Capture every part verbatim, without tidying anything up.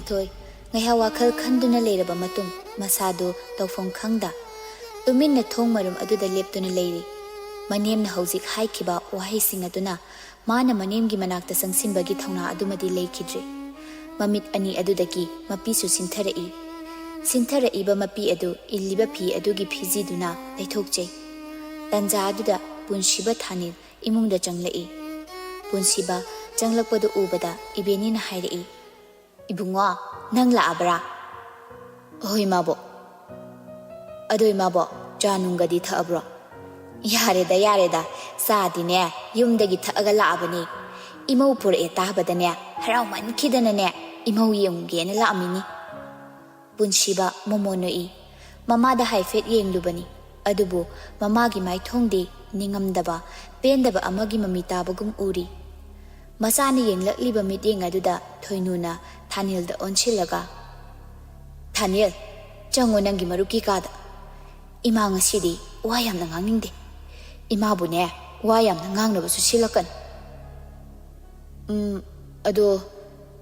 ꯊꯣꯏ ꯉꯥꯏꯍꯥꯛ ꯋꯥꯈꯜ ꯈꯟꯗꯨꯅ ꯂꯩꯔꯕ ꯃꯇꯨꯡ, ꯃꯁꯥꯗꯨ ꯇꯧꯐꯝ ꯈꯪꯗ ꯇꯨꯃꯤꯟꯅ ꯊꯣꯡ ꯃꯔꯨꯝ ꯑꯗꯨꯗ ꯂꯦꯞꯇꯨꯅ ꯂꯩꯔꯤ꯫ ꯃꯅꯦꯝꯅ ꯍꯧꯖꯤꯛ ꯍꯥꯏꯈꯤꯕ ꯋꯥꯍꯩꯁꯤꯡ ꯑꯗꯨꯅ ꯃꯥꯅ ꯃꯅꯦꯝꯒꯤ ꯃꯅꯥꯛꯇ ꯆꯪꯁꯤꯟꯕꯒꯤ ꯊꯧꯅꯥ ꯑꯗꯨꯃꯗꯤ ꯂꯩꯈꯤꯗ꯭ꯔꯦ꯫ ꯃꯃꯤꯠ ꯑꯅꯤ ꯑꯗꯨꯗꯒꯤ ꯃꯄꯤꯁꯨ ꯁꯤꯟꯊꯔꯛꯏ꯫ ꯁꯤꯟꯊꯔꯛꯏꯕ ꯃꯄꯤ ꯑꯗꯨ ꯏꯜꯂꯤꯕ ꯐꯤ ꯑꯗꯨꯒꯤ ꯐꯤꯖꯤꯗꯨꯅ ꯂꯩꯊꯣꯛꯆꯩ꯫ ꯇꯟꯖꯥ ꯑꯗꯨꯗ ꯄꯨꯟꯁꯤꯕ ꯊꯥꯅꯤꯜ ꯏꯃꯨꯡꯗ ꯆꯪꯂꯛꯏ꯫ ꯄꯨꯟꯁꯤꯕ ꯆꯪꯂꯛꯄꯗꯨ ꯎꯕꯗ ꯏꯕꯦꯅꯤꯅ ꯍꯥꯏꯔꯛꯏ, "ꯏꯕꯨꯡꯉꯣ, ꯅꯪ ꯂꯥꯛꯑꯕ꯭ꯔꯥ?" "ꯑꯍꯣꯏ, ꯏꯃꯥꯕꯣꯛ꯫" "ꯑꯗꯣ ꯏꯃꯥꯕꯣꯛ, ꯆꯥ ꯅꯨꯡꯒꯗꯤ ꯊꯛꯑꯕ꯭ꯔꯣ?" "ꯌꯥꯔꯦꯗ, ꯌꯥꯔꯦꯗ, ꯆꯥꯗꯤꯅꯦ ꯌꯨꯝꯗꯒꯤ ꯊꯛꯑꯒ ꯂꯥꯛꯑꯕꯅꯦ꯫ ꯏꯃꯧ ꯄꯨꯔꯛꯑꯦ ꯇꯥꯕꯗꯅꯦ ꯍꯔꯥꯎꯃꯟꯈꯤꯗꯅꯅꯦ ꯏꯃꯧ ꯌꯦꯡꯉꯨꯒꯦꯅ ꯂꯥꯛꯑꯝꯃꯤꯅꯤ꯫" ꯄꯨꯟꯁꯤꯕ ꯃꯣꯃꯣꯟ ꯅꯣꯛꯏ꯫ ꯃꯃꯥꯗ ꯍꯥꯏꯐꯦꯠ ꯌꯦꯡꯂꯨꯕꯅꯤ, ꯑꯗꯨꯕꯨ ꯃꯃꯥꯒꯤ ꯃꯥꯏꯊꯣꯡꯗꯤ ꯅꯤꯡꯉꯝꯗꯕ, ꯄꯦꯟꯗꯕ ꯑꯃꯒꯤ ꯃꯃꯤ ꯇꯥꯕꯒꯨꯝ ꯎꯔꯤ꯫ ꯃꯆꯥꯅ ꯌꯦꯡꯂꯛꯂꯤꯕ ꯃꯤꯠꯌꯦꯡ ꯑꯗꯨꯗ ꯊꯣꯏꯅꯨꯅ ꯊꯥꯅꯤꯜꯗ ꯑꯣꯟꯁꯤꯜꯂꯒ, "ꯊꯥꯅꯤꯜ, ꯆꯪꯉꯣ ꯅꯪꯒꯤ ꯃꯔꯨꯞꯀꯤ ꯀꯥꯗ꯫ ꯏꯃꯥ ꯉꯁꯤꯗꯤ ꯋꯥ ꯌꯥꯝꯅ ꯉꯥꯡꯅꯤꯡꯗꯦ꯫ ꯏꯃꯥꯕꯨꯅꯦ ꯋꯥ ꯌꯥꯝꯅ ꯉꯥꯡꯅꯕꯁꯨ ꯁꯤꯜꯂꯛꯀꯅꯨ꯫" "ꯎꯝ, ꯑꯗꯣ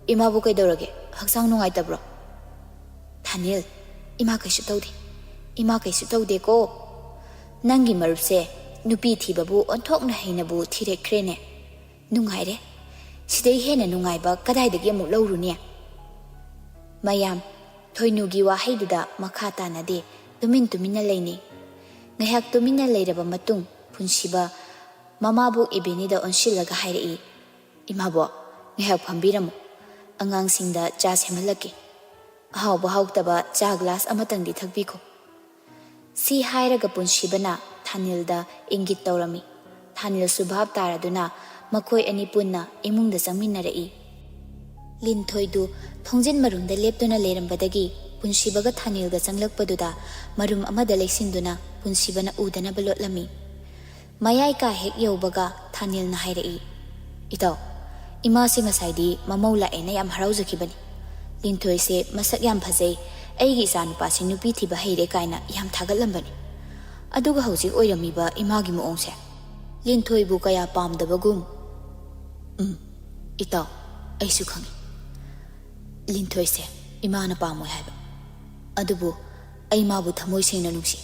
ꯏꯃꯥꯕꯨ ꯀꯩꯗꯧꯔꯒꯦ? ꯍꯛꯆꯥꯡ ꯅꯨꯡꯉꯥꯏꯇꯕ꯭ꯔꯣ?" "ꯊꯥꯅꯤꯜ, ꯏꯃꯥ ꯀꯩꯁꯨ ꯇꯧꯗꯦ꯫ ꯏꯃꯥ ꯀꯩꯁꯨ ꯇꯧꯗꯦꯀꯣ꯫ ꯅꯪꯒꯤ ꯃꯔꯨꯞꯁꯦ ꯅꯨꯄꯤ ꯊꯤꯕꯕꯨ ꯑꯣꯟꯊꯣꯛꯅ ꯍꯩꯅꯕꯨ ꯊꯤꯔꯛꯈ꯭ꯔꯦꯅꯦ꯫ ꯅꯨꯡꯉꯥꯏꯔꯦ꯫ ꯁꯤꯗꯩ ꯍꯦꯟꯅ ꯅꯨꯡꯉꯥꯏꯕ ꯀꯗꯥꯏꯗꯒꯤ ꯑꯃꯨꯛ ꯂꯧꯔꯨꯅꯤ?" ꯃꯌꯥꯝ ꯊꯣꯏꯅꯨꯒꯤ ꯋꯥꯍꯩꯗꯨꯗ ꯃꯈꯥ ꯇꯥꯅꯗꯦ, ꯇꯨꯃꯤꯟ ꯇꯨꯃꯤꯟꯅ ꯂꯩꯅꯩ꯫ ꯉꯥꯏꯍꯥꯛ ꯇꯨꯃꯤꯟꯅ ꯂꯩꯔꯕ ꯃꯇꯨꯡ ꯄꯨꯟꯁꯤꯕ ꯃꯃꯥꯕꯣꯛ ꯏꯕꯦꯅꯤꯗ ꯑꯣꯟꯁꯤꯜꯂꯒ ꯍꯥꯏꯔꯛꯏ, "ꯏꯃꯥꯕꯣꯛ, ꯉꯥꯏꯍꯥꯛ ꯐꯝꯕꯤꯔꯝꯃꯨ꯫ ꯑꯉꯥꯡꯁꯤꯡꯗ ꯆꯥ ꯁꯦꯝꯍꯜꯂꯛꯀꯦ꯫ ꯑꯍꯥꯎꯕ ꯍꯥꯎꯇꯕ ꯆꯥ ꯒ꯭ꯂꯥꯁ ꯑꯃꯇꯪꯗꯤ ꯊꯛꯄꯤꯈꯣ꯫" ꯁꯤ ꯍꯥꯏꯔꯒ ꯄꯨꯟꯁꯤꯕꯅ ꯊꯥꯅꯤꯜꯗ ꯏꯪꯒꯤꯠ ꯇꯧꯔꯝꯃꯤ꯫ ꯊꯥꯅꯤꯜꯁꯨ ꯚꯥꯞ ꯇꯥꯔꯗꯨꯅ ꯃꯈꯣꯏ ꯑꯅꯤ ꯄꯨꯟꯅ ꯏꯃꯨꯡꯗ ꯆꯪꯃꯤꯟꯅꯔꯛꯏ꯫ ꯂꯤꯟꯊꯣꯏꯗꯨ ꯊꯣꯡꯖꯤꯟ ꯃꯔꯨꯝꯗ ꯂꯦꯞꯇꯨꯅ ꯂꯩꯔꯝꯕꯗꯒꯤ ꯄꯨꯟꯁꯤꯕꯒ ꯊꯥꯅꯤꯜꯒ ꯆꯪꯂꯛꯄꯗꯨꯗ ꯃꯔꯨꯝ ꯑꯃꯗ ꯂꯩꯁꯤꯟꯗꯨꯅ ꯄꯨꯟꯁꯤꯕꯅ ꯎꯗꯅꯕ ꯂꯣꯠꯂꯝꯃꯤ꯫ ꯃꯌꯥꯏ ꯀꯥ ꯍꯦꯛ ꯌꯧꯕꯒ ꯊꯥꯅꯤꯜꯅ ꯍꯥꯏꯔꯛꯏ, "ꯏꯇꯥꯎ, ꯏꯃꯥꯁꯦ ꯉꯁꯥꯏꯗꯤ ꯃꯃꯧ ꯂꯥꯛꯑꯦꯅ ꯌꯥꯝ ꯍꯔꯥꯎꯖꯈꯤꯕꯅꯤ꯫ ꯂꯤꯟꯊꯣꯏꯁꯦ ꯃꯁꯛ ꯌꯥꯝ ꯐꯖꯩ, ꯑꯩꯒꯤ ꯏꯆꯥꯅꯨꯄꯥꯁꯦ ꯅꯨꯄꯤ ꯊꯤꯕ ꯍꯩꯔꯦ" ꯀꯥꯏꯅ ꯌꯥꯝ ꯊꯥꯒꯠꯂꯝꯕꯅꯤ꯫ ꯑꯗꯨꯒ ꯍꯧꯖꯤꯛ ꯑꯣꯏꯔꯝꯃꯤꯕ ꯏꯃꯥꯒꯤ ꯃꯑꯣꯡꯁꯦ ꯂꯤꯟꯊꯣꯏꯕꯨ ꯀꯌꯥ ꯄꯥꯝꯗꯕꯒꯨꯝ꯫ "ꯎꯝ, ꯏꯇꯥꯎ, ꯑꯩꯁꯨ ꯈꯪꯏ꯫ ꯂꯤꯟꯊꯣꯏꯁꯦ ꯏꯃꯥꯅ ꯄꯥꯝꯃꯣꯏ ꯍꯥꯏꯕ꯫ ꯑꯗꯨꯕꯨ ꯑꯩ ꯃꯥꯕꯨ ꯊꯃꯣꯏ ꯁꯦꯡꯅ ꯅꯨꯡꯁꯤ꯫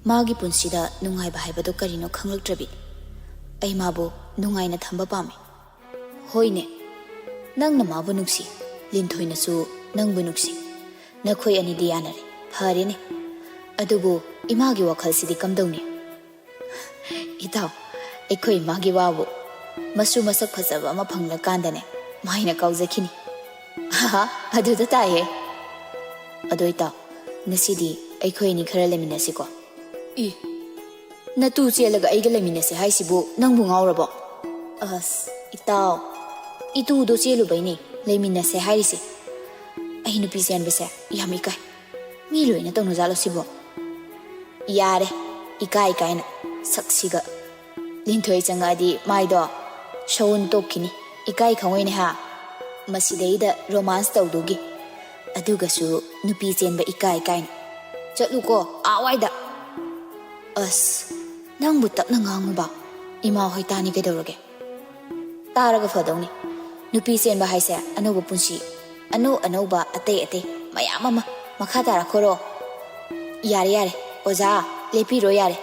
ꯃꯥꯒꯤ ꯄꯨꯟꯁꯤꯗ ꯅꯨꯡꯉꯥꯏꯕ ꯍꯥꯏꯕꯗꯨ ꯀꯔꯤꯅꯣ ꯈꯪꯂꯛꯇ꯭ꯔꯕꯤ꯫ ꯑꯩ ꯃꯥꯕꯨ ꯅꯨꯡꯉꯥꯏꯅ ꯊꯝꯕ ꯄꯥꯝꯃꯤ꯫ ꯍꯣꯏꯅꯦ, ꯅꯪꯅ ꯃꯥꯕꯨ ꯅꯨꯡꯁꯤ, ꯂꯤꯟꯊꯣꯏꯅꯁꯨ ꯅꯪꯕꯨ ꯅꯨꯡꯁꯤ꯫ ꯅꯈꯣꯏ ꯑꯅꯤꯗꯤ ꯌꯥꯅꯔꯦ, ꯐꯔꯦꯅꯦ꯫ ꯑꯗꯨꯕꯨ ꯏꯃꯥꯒꯤ ꯋꯥꯈꯜꯁꯤꯗꯤ ꯀꯝꯗꯧꯅꯤ? ꯏꯇꯥꯎ, ꯑꯩꯈꯣꯏ ꯏꯃꯥꯒꯤ ꯋꯥꯕꯨ, ꯃꯁꯨ ꯃꯁꯛ ꯐꯖꯕ ꯑꯃ ꯐꯪꯂꯀꯥꯟꯗꯅꯦ ꯃꯥꯏꯅ ꯀꯥꯎꯖꯈꯤꯅꯤ꯫ ꯑꯍꯥ, ꯑꯗꯨꯗ ꯇꯥꯏꯍꯦ꯫ ꯑꯗꯣ ꯏꯇꯥꯎ, ꯉꯁꯤꯗꯤ ꯑꯩꯈꯣꯏ ꯑꯅꯤ ꯈꯔ ꯂꯩꯃꯤꯟꯅꯁꯤꯀꯣ꯫ ꯏ, ꯅꯇꯨ ꯆꯦꯜꯂꯒ ꯑꯩꯒ ꯂꯩꯃꯤꯟꯅꯁꯦ ꯍꯥꯏꯁꯤꯕꯨ ꯅꯪꯕꯨ ꯉꯥꯎꯔꯕꯣ? ꯑꯁ, ꯏꯇꯥꯎ, ꯏꯇꯨꯗꯣ ꯆꯦꯜꯂꯨꯕꯩꯅꯦ ꯂꯩꯃꯤꯟꯅꯁꯦ ꯍꯥꯏꯔꯤꯁꯦ꯫ ꯑꯩ ꯅꯨꯄꯤ ꯆꯦꯟꯕꯁꯦ ꯌꯥꯝ ꯏꯀꯥꯏ꯫ ꯃꯤ ꯂꯣꯏꯅ ꯇꯧꯅꯖꯥꯠꯂꯣ ꯁꯤꯕꯣ? ꯌꯥꯔꯦ, ꯏꯀꯥꯏ ꯀꯥꯏꯅ, ꯁꯛꯁꯤꯒ꯫ ꯂꯤꯟꯊꯣꯏ ꯆꯪꯉꯛꯑꯗꯤ ꯃꯥꯏꯗꯣ ꯁꯎꯟ ꯇꯣꯛꯈꯤꯅꯤ, ꯏꯀꯥꯏ ꯈꯪꯉꯣꯏꯅꯦ ꯍꯥ꯫ ꯃꯁꯤꯗꯩꯗ ꯔꯣꯃꯥꯟꯁ ꯇꯧꯗꯨꯒꯤ꯫ ꯑꯗꯨꯒꯁꯨ ꯅꯨꯄꯤ ꯆꯦꯟꯕ ꯏꯀꯥꯏ ꯀꯥꯏꯅ꯫ ꯆꯠꯂꯨꯀꯣ, ꯑꯥ ꯋꯥꯏꯗ꯫ ꯑꯁ, ꯅꯪꯕꯨ ꯇꯞꯅ ꯉꯥꯡꯉꯨꯕ, ꯏꯃꯥ ꯍꯣꯏ ꯇꯥꯅꯤ ꯀꯩꯗꯧꯔꯒꯦ? ꯇꯥꯔꯒ ꯐꯗꯧꯅꯤ꯫ ꯅꯨꯄꯤ ꯆꯦꯟꯕ ꯍꯥꯏꯁꯦ ꯑꯅꯧꯕ ꯄꯨꯟꯁꯤ, ꯑꯅꯧ ꯑꯅꯧꯕ ꯑꯇꯩ ꯑꯇꯩ ꯃꯌꯥꯝ ꯑꯃ꯫ ꯃꯈꯥ ꯇꯥꯔꯛꯈꯣꯔꯣ? ꯌꯥꯔꯦ ꯌꯥꯔꯦ, ꯑꯣꯖꯥ, ꯂꯦꯞꯄꯤꯔꯣ ꯌꯥꯔꯦ꯫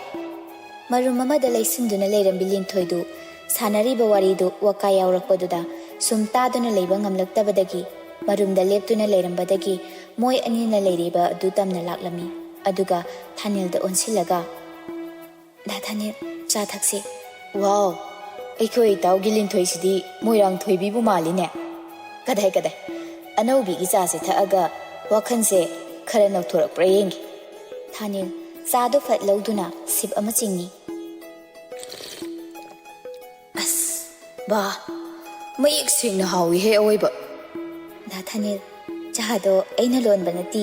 ꯃꯔꯨꯝ ꯑꯃꯗ ꯂꯩꯁꯤꯟꯗꯨꯅ ꯂꯩꯔꯝꯕꯤ ꯂꯤꯟꯊꯣꯏꯗꯨ ꯁꯥꯟꯅꯔꯤꯕ ꯋꯥꯔꯤꯗꯨ ꯋꯥꯀꯥ ꯌꯥꯎꯔꯛꯄꯗꯨꯗ ꯁꯨꯝ ꯇꯥꯗꯨꯅ ꯂꯩꯕ ꯉꯝꯂꯛꯇꯕꯗꯒꯤ ꯃꯔꯨꯝꯗ ꯂꯦꯞꯇꯨꯅ ꯂꯩꯔꯝꯕꯗꯒꯤ ꯃꯣꯏ ꯑꯅꯤꯅ ꯂꯩꯔꯤꯕ ꯑꯗꯨ ꯇꯝꯅ ꯂꯥꯛꯂꯝꯃꯤ꯫ ꯑꯗꯨꯒ ꯊꯥꯅꯤꯜꯗ ꯑꯣꯟꯁꯤꯜꯂꯒ, "ꯗꯥ ꯊꯥꯅꯤꯜ, ꯆꯥ ꯊꯛꯁꯤ꯫" "ꯋꯥꯎ, ꯑꯩꯈꯣꯏ ꯏꯇꯥꯎꯒꯤ ꯂꯤꯟꯊꯣꯏꯁꯤꯗꯤ ꯃꯣꯏꯔꯥꯡ ꯊꯣꯏꯕꯤꯕꯨ ꯃꯥꯜꯂꯤꯅꯦ꯫ ꯀꯗꯥꯏ ꯀꯗꯥꯏ, ꯑꯅꯧꯕꯤꯒꯤ ꯆꯥꯁꯦ ꯊꯛꯑꯒ ꯋꯥꯈꯜꯁꯦ ꯈꯔ ꯅꯧꯊꯣꯔꯛꯄ꯭ꯔꯥ ꯌꯦꯡꯒꯦ꯫" ꯊꯥꯅꯤꯜ ꯆꯥꯗꯣ ꯐꯠ ꯂꯧꯗꯨꯅ ꯁꯤꯞ ꯑꯃ ꯆꯤꯡꯉꯤ꯫ "ꯑꯁ, ꯕꯥ, ꯃꯌꯦꯛ ꯁꯦꯡꯅ ꯍꯥꯎꯏꯍꯦ ꯑꯋꯣꯏꯕ꯫" "ꯗꯥ ꯊꯥꯅꯤꯜ, ꯆꯥꯗꯣ ꯑꯩꯅ ꯂꯣꯟꯕ ꯅꯠꯇꯦ,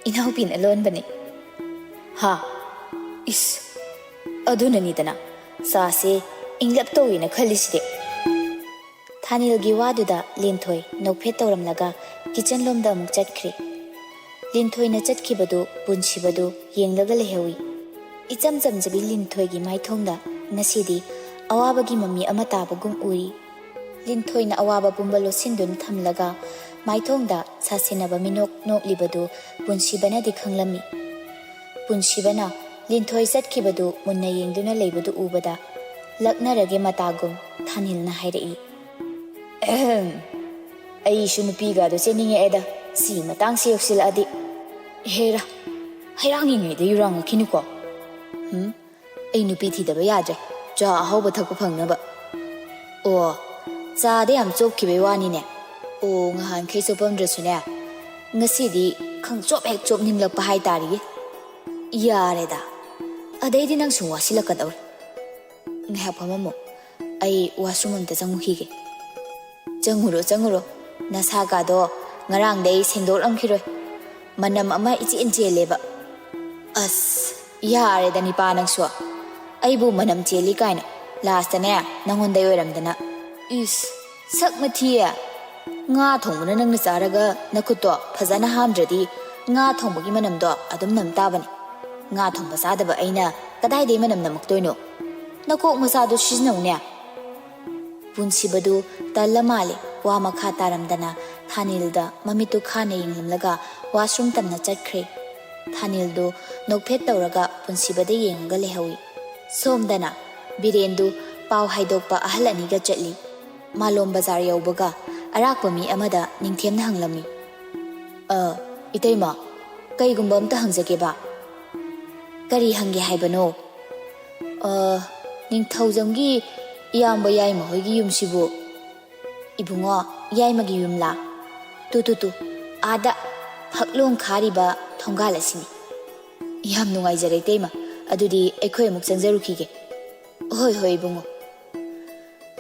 ꯏꯅꯥꯎꯄꯤꯅ ꯂꯣꯟꯕꯅꯤ꯫" "ꯍꯥ? ꯏꯁ, ꯑꯗꯨꯅꯅꯤꯗꯅ ꯆꯥꯁꯦ ꯏꯪꯂꯞ ꯇꯧꯏꯅ ꯈꯜꯂꯤꯁꯤꯗꯤ꯫" ꯊꯥꯅꯤꯜꯒꯤ ꯋꯥꯗꯨꯗ ꯂꯤꯟꯊꯣꯏ ꯅꯣꯛꯐꯦꯠ ꯇꯧꯔꯝꯂꯒ ꯀꯤꯆꯟ ꯂꯣꯝꯗ ꯑꯃꯨꯛ ꯆꯠꯈ꯭ꯔꯦ꯫ ꯂꯤꯟꯊꯣꯏꯅ ꯆꯠꯈꯤꯕꯗꯨ ꯄꯨꯟꯁꯤꯕꯗꯨ ꯌꯦꯡꯂꯒ ꯂꯩꯍꯧꯏ꯫ ꯏꯆꯝ ꯆꯝꯖꯕꯤ ꯂꯤꯟꯊꯣꯏꯒꯤ ꯃꯥꯏꯊꯣꯡꯗ ꯉꯁꯤꯗꯤ ꯑꯋꯥꯕꯒꯤ ꯃꯃꯤ ꯑꯃ ꯇꯥꯕꯒꯨꯝ ꯎꯔꯤ꯫ ꯂꯤꯟꯊꯣꯏꯅ ꯑꯋꯥꯕ ꯄꯨꯝꯕ ꯂꯣꯠꯁꯤꯟꯗꯨꯅ ꯊꯝꯂꯒ ꯃꯥꯏꯊꯣꯡꯗ ꯁꯥꯁꯤꯟꯅꯕ ꯃꯤꯅꯣꯛ ꯅꯣꯛꯂꯤꯕꯗꯨ ꯄꯨꯟꯁꯤꯕꯅꯗꯤ ꯈꯪꯂꯝꯃꯤ꯫ ꯄꯨꯟꯁꯤꯕꯅ ꯂꯤꯟꯊꯣꯏ ꯆꯠꯈꯤꯕꯗꯨ ꯃꯨꯟꯅ ꯌꯦꯡꯗꯨꯅ ꯂꯩꯕꯗꯨ ꯎꯕꯗ, ꯂꯛꯅꯔꯒꯦ ꯃꯇꯥꯒꯨꯝ ꯊꯥꯅꯤꯜꯅ ꯍꯥꯏꯔꯛꯏ, "ꯑꯍꯝ, ꯑꯩꯁꯨ ꯅꯨꯄꯤꯒꯗꯣ ꯆꯦꯟꯅꯤꯡꯉꯛꯑꯦꯗ, ꯁꯤ ꯃꯇꯥꯡꯁꯤ ꯌꯧꯁꯤꯜꯂꯛꯑꯗꯤ꯫ ꯍꯦꯔꯥ, ꯍꯩꯔꯥꯡꯉꯤꯉꯩꯗ ꯌꯨꯔꯥꯡꯉꯛꯈꯤꯅꯨꯀꯣ꯫ ꯍꯨꯝ, ꯑꯩ ꯅꯨꯄꯤ ꯊꯤꯗꯕ ꯌꯥꯗ꯭ꯔꯦ, ꯆꯥ ꯑꯍꯥꯎꯕ ꯊꯛꯄ ꯐꯪꯅꯕ꯫ ꯑꯣ, ꯆꯥꯗ ꯌꯥꯝ ꯆꯣꯞꯈꯤꯕꯩ ꯋꯥꯅꯤꯅꯦ꯫ ꯑꯣ, ꯉꯍꯥꯟꯈꯩ ꯆꯣꯞꯄꯝꯗ꯭ꯔꯁꯨꯅꯦ, ꯉꯁꯤꯗꯤ ꯈꯪꯆꯣꯞ ꯍꯦꯛ ꯆꯣꯞꯅꯤꯡꯂꯛꯄ ꯍꯥꯏꯇꯥꯔꯤꯌꯦ꯫ ꯌꯥꯔꯦꯗ, ꯑꯗꯩꯗꯤ ꯅꯪ ꯁꯨꯝ ꯋꯥꯁꯤꯜꯂꯛꯀꯗꯧꯔꯦ꯫ ꯉꯥꯏꯍꯥꯛ ꯐꯝꯃꯝꯃꯨ, ꯑꯩ ꯋꯥꯁꯔꯨꯝ ꯑꯝꯇ ꯆꯪꯉꯨꯈꯤꯒꯦ꯫" "ꯆꯪꯉꯨꯔꯣ, ꯆꯪꯉꯨꯔꯣ꯫ ꯅꯁꯥꯒꯥꯗꯣ ꯉꯔꯥꯡꯗꯩ ꯁꯦꯡꯗꯣꯛꯂꯝꯈꯤꯔꯣꯏ꯫ ꯃꯅꯝ ꯑꯃ ꯏꯆꯦꯟ ꯆꯦꯜꯂꯦꯕ꯫" "ꯑꯁ, ꯌꯥꯔꯦꯗ ꯅꯤꯄꯥ ꯅꯪꯁꯨ꯫ ꯑꯩꯕꯨ ꯃꯅꯝ ꯆꯦꯜꯂꯤ ꯀꯥꯏꯅ꯫ ꯂꯥꯁꯇꯅꯦ, ꯅꯪꯉꯣꯟꯗꯩ ꯑꯣꯏꯔꯝꯗꯅ꯫ ꯏꯁ, ꯁꯛ ꯃꯊꯤꯌꯦ꯫ ꯉꯥ ꯊꯣꯡꯕꯅ ꯅꯪꯅ ꯆꯥꯔꯒ ꯅꯈꯨꯠꯇꯣ ꯐꯖꯅ ꯍꯥꯝꯗ꯭ꯔꯗꯤ ꯉꯥ ꯊꯣꯡꯕꯒꯤ ꯃꯅꯝꯗꯣ ꯑꯗꯨꯝ ꯅꯝ ꯇꯥꯕꯅꯤ꯫ ꯉꯥ ꯊꯣꯡꯕ ꯆꯥꯗꯕ ꯑꯩꯅ ꯀꯗꯥꯏꯗꯩ ꯃꯅꯝ ꯅꯝꯃꯛꯇꯣꯏꯅꯣ? ꯅꯀꯣꯛ ꯃꯆꯥꯗꯣ ꯁꯤꯖꯤꯟꯅꯧꯅꯦ꯫" ꯄꯨꯟꯁꯤꯕꯗꯨ ꯇꯜꯂ ꯃꯥꯜꯂꯦ꯫ ꯋꯥ ꯃꯈꯥ ꯇꯥꯔꯝꯗꯅ ꯊꯥꯅꯤꯜꯗ ꯃꯃꯤꯠꯇꯨ ꯈꯥꯅ ꯌꯦꯡꯂꯝꯂꯒ ꯋꯥꯁꯔꯨꯝ ꯇꯝꯅ ꯆꯠꯈ꯭ꯔꯦ꯫ ꯊꯥꯅꯤꯜꯗꯨ ꯅꯣꯛꯐꯦꯠ ꯇꯧꯔꯒ ꯄꯨꯟꯁꯤꯕꯗ ꯌꯦꯡꯉꯒ ꯂꯩꯍꯧꯏ꯫ ꯁꯣꯝꯗꯅ ꯕꯤꯔꯦꯟꯗꯨ ꯄꯥꯎ ꯍꯥꯏꯗꯣꯛꯄ ꯑꯍꯜ ꯑꯅꯤꯒ ꯆꯠꯂꯤ꯫ ꯃꯥꯂꯣꯝ ꯕꯖꯥꯔ ꯌꯧꯕꯒ ꯑꯔꯥꯛꯄ ꯃꯤ ꯑꯃꯗ ꯅꯤꯡꯊꯦꯝꯅ ꯍꯪꯂꯝꯃꯤ꯫ "ꯑ, ꯏꯇꯩꯃ, ꯀꯩꯒꯨꯝꯕ ꯑꯝꯇ ꯍꯪꯖꯒꯦꯕ꯫" "ꯀꯔꯤ ꯍꯪꯒꯦ ꯍꯥꯏꯕꯅꯣ?" "ꯑ, ꯅꯤꯡꯊꯧꯖꯝꯒꯤ ꯏꯌꯥꯝꯕ ꯌꯥꯏꯃ ꯍꯣꯏꯒꯤ ꯌꯨꯝꯁꯤꯕꯨ?" "ꯏꯕꯨꯡꯉꯣ, ꯌꯥꯏꯃꯒꯤ ꯌꯨꯝꯂꯥ? ꯇꯨ, ꯇꯨ, ꯇꯨ, ꯑꯥꯗ ꯐꯛꯂꯣꯡ ꯈꯥꯔꯤꯕ ꯊꯣꯡꯒꯥꯜ ꯑꯁꯤꯅꯤ꯫" "ꯌꯥꯝ ꯅꯨꯡꯉꯥꯏꯖꯔꯦ ꯏꯇꯩꯃ, ꯑꯗꯨꯗꯤ ꯑꯩꯈꯣꯏ ꯑꯃꯨꯛ ꯆꯪꯖꯔꯨꯈꯤꯒꯦ꯫" "ꯍꯣꯏ, ꯍꯣꯏ ꯏꯕꯨꯡꯉꯣ꯫"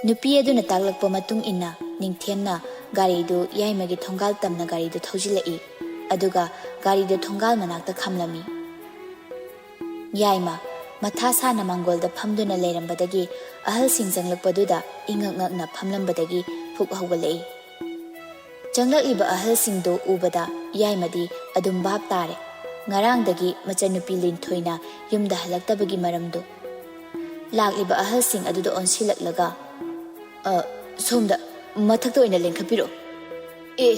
ꯅꯨꯄꯤ ꯑꯗꯨꯅ ꯇꯥꯛꯂꯛꯄ ꯃꯇꯨꯡ ꯏꯟꯅ ꯅꯤꯡꯊꯦꯝꯅ ꯒꯥꯔꯤꯗꯨ ꯌꯥꯏꯃꯒꯤ ꯊꯣꯡꯒꯥꯜ ꯇꯝꯅ ꯒꯥꯔꯤꯗꯨ ꯊꯧꯖꯤꯜꯂꯛꯏ, ꯑꯗꯨꯒ ꯒꯥꯔꯤꯗꯨ ꯊꯣꯡꯒꯥꯜ ꯃꯅꯥꯛꯇ ꯈꯥꯝꯂꯝꯃꯤ꯫ ꯌꯥꯏꯃ ꯃꯊꯥ ꯁꯥꯅ ꯃꯥꯡꯒꯣꯜꯗ ꯐꯝꯗꯨꯅ ꯂꯩꯔꯝꯕꯗꯒꯤ ꯑꯍꯜꯁꯤꯡ ꯆꯪꯂꯛꯄꯗꯨꯗ ꯏꯉꯛ ꯉꯛꯅ ꯐꯝꯂꯝꯕꯗꯒꯤ ꯐꯨꯛ ꯍꯧꯒꯠꯂꯛꯏ꯫ ꯆꯪꯂꯛꯂꯤꯕ ꯑꯍꯜꯁꯤꯡꯗꯨ ꯎꯕꯗ ꯌꯥꯏꯃꯗꯤ ꯑꯗꯨꯝ ꯚꯥꯞ ꯇꯥꯔꯦ꯫ ꯉꯔꯥꯡꯗꯒꯤ ꯃꯆꯟꯅꯨꯄꯤ ꯂꯤꯟꯊꯣꯏꯅ ꯌꯨꯝꯗ ꯍꯜꯂꯛꯇꯕꯒꯤ ꯃꯔꯝꯗꯨ꯫ ꯂꯥꯛꯂꯤꯕ ꯑꯍꯜꯁꯤꯡ ꯑꯗꯨꯗ ꯑꯣꯟꯁꯤꯜꯂꯛꯂꯒ, "ꯑ, ꯁꯣꯝꯗ ꯃꯊꯛꯇ ꯑꯣꯏꯅ ꯂꯦꯡꯈꯠꯄꯤꯔꯛꯑꯣ꯫" ꯑꯦ,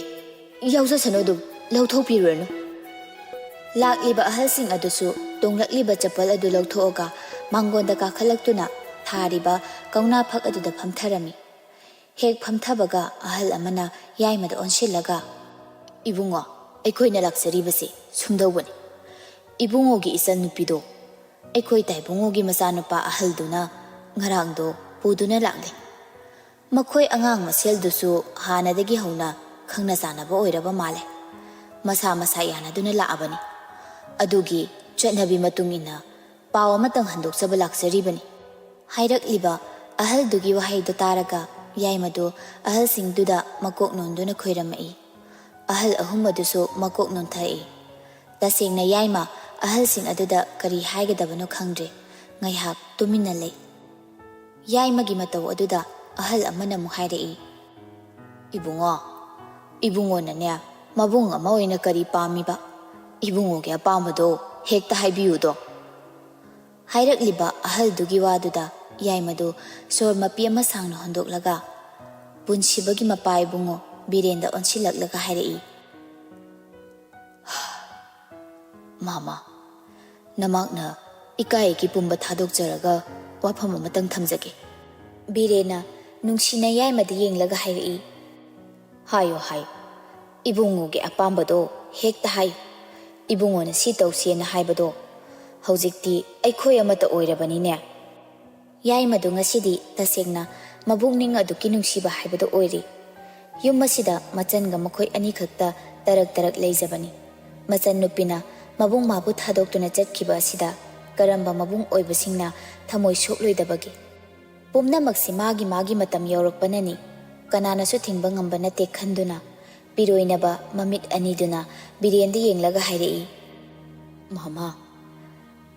ꯌꯥꯎꯖꯁꯅꯨ, ꯑꯗꯨꯝ ꯂꯧꯊꯣꯛꯄꯤꯔꯨꯔꯅꯨ꯫ ꯂꯥꯛꯂꯤꯕ ꯑꯍꯜꯁꯤꯡ ꯑꯗꯨꯁꯨ ꯇꯣꯡꯂꯛꯂꯤꯕ ꯆꯄꯜ ꯑꯗꯨ ꯂꯧꯊꯣꯛꯑꯒ ꯃꯥꯡꯒꯣꯟꯗ ꯀꯥꯈꯠꯂꯛꯇꯨꯅ ꯊꯥꯔꯤꯕ ꯀꯧꯅꯥ ꯐꯛ ꯑꯗꯨꯗ ꯐꯝꯊꯔꯝꯃꯤ꯫ ꯍꯦꯛ ꯐꯝꯊꯕꯒ ꯑꯍꯜ ꯑꯃꯅ ꯌꯥꯏꯃꯗ ꯑꯣꯟꯁꯤꯜꯂꯒ, "ꯏꯕꯨꯡꯉꯣ, ꯑꯩꯈꯣꯏꯅ ꯂꯥꯛꯆꯔꯤꯕꯁꯤ ꯁꯨꯝꯗꯧꯕꯅꯤ꯫ ꯏꯕꯨꯡꯉꯣꯒꯤ ꯏꯆꯟ ꯅꯨꯄꯤꯗꯣ, ꯑꯩꯈꯣꯏ ꯇꯥꯏꯕꯨꯡꯉꯣꯒꯤ ꯃꯆꯥꯅꯨꯄꯥ ꯑꯍꯜꯗꯨꯅ ꯉꯔꯥꯡꯗꯣ ꯄꯨꯗꯨꯅ ꯂꯥꯛꯂꯦ꯫ ꯃꯈꯣꯏ ꯑꯉꯥꯡ ꯃꯁꯦꯜꯗꯨꯁꯨ ꯍꯥꯟꯅꯗꯒꯤ ꯍꯧꯅ ꯈꯪꯅ ꯆꯥꯟꯅꯕ ꯑꯣꯏꯔꯕ ꯃꯥꯜꯂꯦ꯫ ꯃꯁꯥ ꯃꯁꯥ ꯌꯥꯅꯗꯨꯅ ꯂꯥꯛꯑꯕꯅꯤ꯫ ꯑꯗꯨꯒꯤ ꯆꯠꯅꯕꯤ ꯃꯇꯨꯡ ꯏꯟꯅ ꯄꯥꯎ ꯑꯃꯇꯪ ꯍꯟꯗꯣꯛꯆꯕ ꯂꯥꯛꯆꯔꯤꯕꯅꯤ꯫" ꯍꯥꯏꯔꯛꯂꯤꯕ ꯑꯍꯜꯗꯨꯒꯤ ꯋꯥꯍꯩꯗꯨ ꯇꯥꯔꯒ ꯌꯥꯏꯃꯗꯨ ꯑꯍꯜꯁꯤꯡꯗꯨꯗ ꯃꯀꯣꯛ ꯅꯣꯟꯗꯨꯅ ꯈꯣꯏꯔꯝꯃꯛꯏ꯫ ꯑꯍꯜ ꯑꯍꯨꯝ ꯑꯗꯨꯁꯨ ꯃꯀꯣꯛ ꯅꯣꯟꯊꯔꯛꯏ꯫ ꯇꯁꯦꯡꯅ ꯌꯥꯏꯃ ꯑꯍꯜꯁꯤꯡ ꯑꯗꯨꯗ ꯀꯔꯤ ꯍꯥꯏꯒꯗꯕꯅꯣ ꯈꯪꯗ꯭ꯔꯦ꯫ ꯉꯥꯏꯍꯥꯛ ꯇꯨꯃꯤꯟꯅ ꯂꯩ꯫ ꯌꯥꯏꯃꯒꯤ ꯃꯇꯧ ꯑꯗꯨꯗ ꯑꯍꯜ ꯑꯃꯅ ꯑꯃꯨꯛ ꯍꯥꯏꯔꯛꯏ, "ꯏꯕꯨꯡꯉꯣ, ꯏꯕꯨꯡꯉꯣꯅꯅꯦ, ꯃꯕꯨꯡ ꯑꯃ ꯑꯣꯏꯅ ꯀꯔꯤ ꯄꯥꯝꯃꯤꯕ? ꯏꯕꯨꯡꯉꯣꯒꯤ ꯑꯄꯥꯝꯕꯗꯣ ꯍꯦꯛꯇ ꯍꯥꯏꯕꯤꯌꯨꯗꯣ꯫" ꯍꯥꯏꯔꯛꯂꯤꯕ ꯑꯍꯜꯗꯨꯒꯤ ꯋꯥꯗꯨꯗ ꯌꯥꯏꯃꯗꯨ ꯁꯣꯔ ꯃꯄꯤ ꯑꯃ ꯁꯥꯡꯅ ꯍꯣꯟꯗꯣꯛꯂꯒ ꯄꯨꯟꯁꯤꯕꯒꯤ ꯃꯄꯥ ꯏꯕꯨꯡꯉꯣ ꯕꯤꯔꯦꯟꯗ ꯑꯣꯟꯁꯤꯜꯂꯛꯂꯒ ꯍꯥꯏꯔꯛꯏ, "ꯃꯥꯃ, ꯅꯃꯥꯛꯅ ꯏꯀꯥꯏ ꯏꯀꯤ ꯄꯨꯝꯕ ꯊꯥꯗꯣꯛꯆꯔꯒ ꯋꯥꯐꯝ ꯑꯃꯇꯪ ꯊꯝꯖꯒꯦ꯫" ꯕꯤꯔꯦꯟꯅ ꯅꯨꯡꯁꯤꯅ ꯌꯥꯏꯃꯗ ꯌꯦꯡꯂꯒ ꯍꯥꯏꯔꯛꯏ, "ꯍꯥꯏꯌꯣ, ꯍꯥꯏꯌꯣ꯫ ꯏꯕꯨꯡꯉꯣꯒꯤ ꯑꯄꯥꯝꯕꯗꯣ ꯍꯦꯛꯇ ꯍꯥꯏꯌꯨ꯫ ꯏꯕꯨꯡꯉꯣꯅ ꯁꯤ ꯇꯧꯁꯦꯅ ꯍꯥꯏꯕꯗꯣ ꯍꯧꯖꯤꯛꯇꯤ ꯑꯩꯈꯣꯏ ꯑꯃꯠꯇ ꯑꯣꯏꯔꯕꯅꯤꯅꯦ꯫" ꯌꯥꯏꯃꯗꯨ ꯉꯁꯤꯗꯤ ꯇꯁꯦꯡꯅ ꯃꯕꯨꯛꯅꯤꯡ ꯑꯗꯨꯛꯀꯤ ꯅꯨꯡꯁꯤꯕ ꯍꯥꯏꯕꯗꯨ ꯑꯣꯏꯔꯤ꯫ ꯌꯨꯝ ꯑꯁꯤꯗ ꯃꯆꯟꯒ ꯃꯈꯣꯏ ꯑꯅꯤꯈꯛꯇ ꯇꯔꯛ ꯇꯔꯛ ꯂꯩꯖꯕꯅꯤ꯫ ꯃꯆꯟ ꯅꯨꯄꯤꯅ ꯃꯕꯨꯡ ꯃꯥꯕꯨ ꯊꯥꯗꯣꯛꯇꯨꯅ ꯆꯠꯈꯤꯕ ꯑꯁꯤꯗ ꯀꯔꯝꯕ ꯃꯕꯨꯡ ꯑꯣꯏꯕꯁꯤꯡꯅ ꯊꯃꯣꯏ ꯁꯣꯛꯂꯣꯏꯗꯕꯒꯦ? ꯄꯨꯝꯅꯃꯛꯁꯤ ꯃꯥꯒꯤ ꯃꯥꯒꯤ ꯃꯇꯝ ꯌꯧꯔꯛꯄꯅꯅꯤ, ꯀꯅꯥꯅꯁꯨ ꯊꯤꯡꯕ ꯉꯝꯕ ꯅꯠꯇꯦ ꯈꯟꯗꯨꯅ ꯄꯤꯔꯣꯏꯅꯕ ꯃꯃꯤꯠ ꯑꯅꯤꯗꯨꯅ ꯕꯤꯔꯦꯟꯗ ꯌꯦꯡꯂꯒ ꯍꯥꯏꯔꯛꯏ, "ꯃꯃꯥ,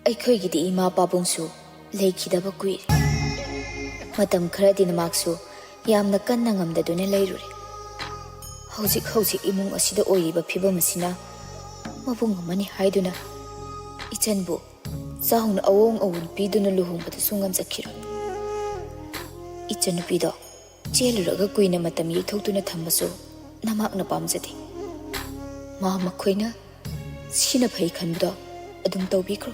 ꯑꯩꯈꯣꯏꯒꯤꯗꯤ ꯏꯃꯥ ꯄꯥꯕꯨꯡꯁꯨ ꯂꯩꯈꯤꯗꯕ ꯀꯨꯏꯔꯦ꯫ ꯃꯇꯝ ꯈꯔꯗꯤ ꯅꯃꯥꯛꯁꯨ ꯌꯥꯝꯅ ꯀꯟꯅ ꯉꯝꯗꯗꯨꯅ ꯂꯩꯔꯨꯔꯦ꯫ ꯍꯧꯖꯤꯛ ꯍꯧꯖꯤꯛ ꯏꯃꯨꯡ ꯑꯁꯤꯗ ꯑꯣꯏꯔꯤꯕ ꯐꯤꯕꯝ ꯑꯁꯤꯅ ꯃꯕꯨꯡ ꯑꯃꯅꯤ ꯍꯥꯏꯗꯨꯅ ꯏꯆꯟꯕꯨ ꯆꯥꯎꯅ ꯑꯋꯣꯡ ꯑꯋꯣꯟ ꯄꯤꯗꯨꯅ ꯂꯨꯍꯣꯡꯕꯗꯁꯨ ꯉꯝꯖꯈꯤꯔꯣꯏ꯫ ꯏꯆꯟꯅꯨꯄꯤꯗꯣ ꯆꯦꯜꯂꯨꯔꯒ ꯀꯨꯏꯅ ꯃꯇꯝ ꯌꯩꯊꯣꯛꯇꯨꯅ ꯊꯝꯕꯁꯨ ꯅꯃꯥꯛꯅ ꯄꯥꯝꯖꯗꯦ꯫ ꯃꯥ ꯃꯈꯣꯏꯅ ꯁꯤꯅ ꯐꯩ ꯈꯟꯕꯗꯣ ꯑꯗꯨꯝ ꯇꯧꯕꯤꯈ꯭ꯔꯣ꯫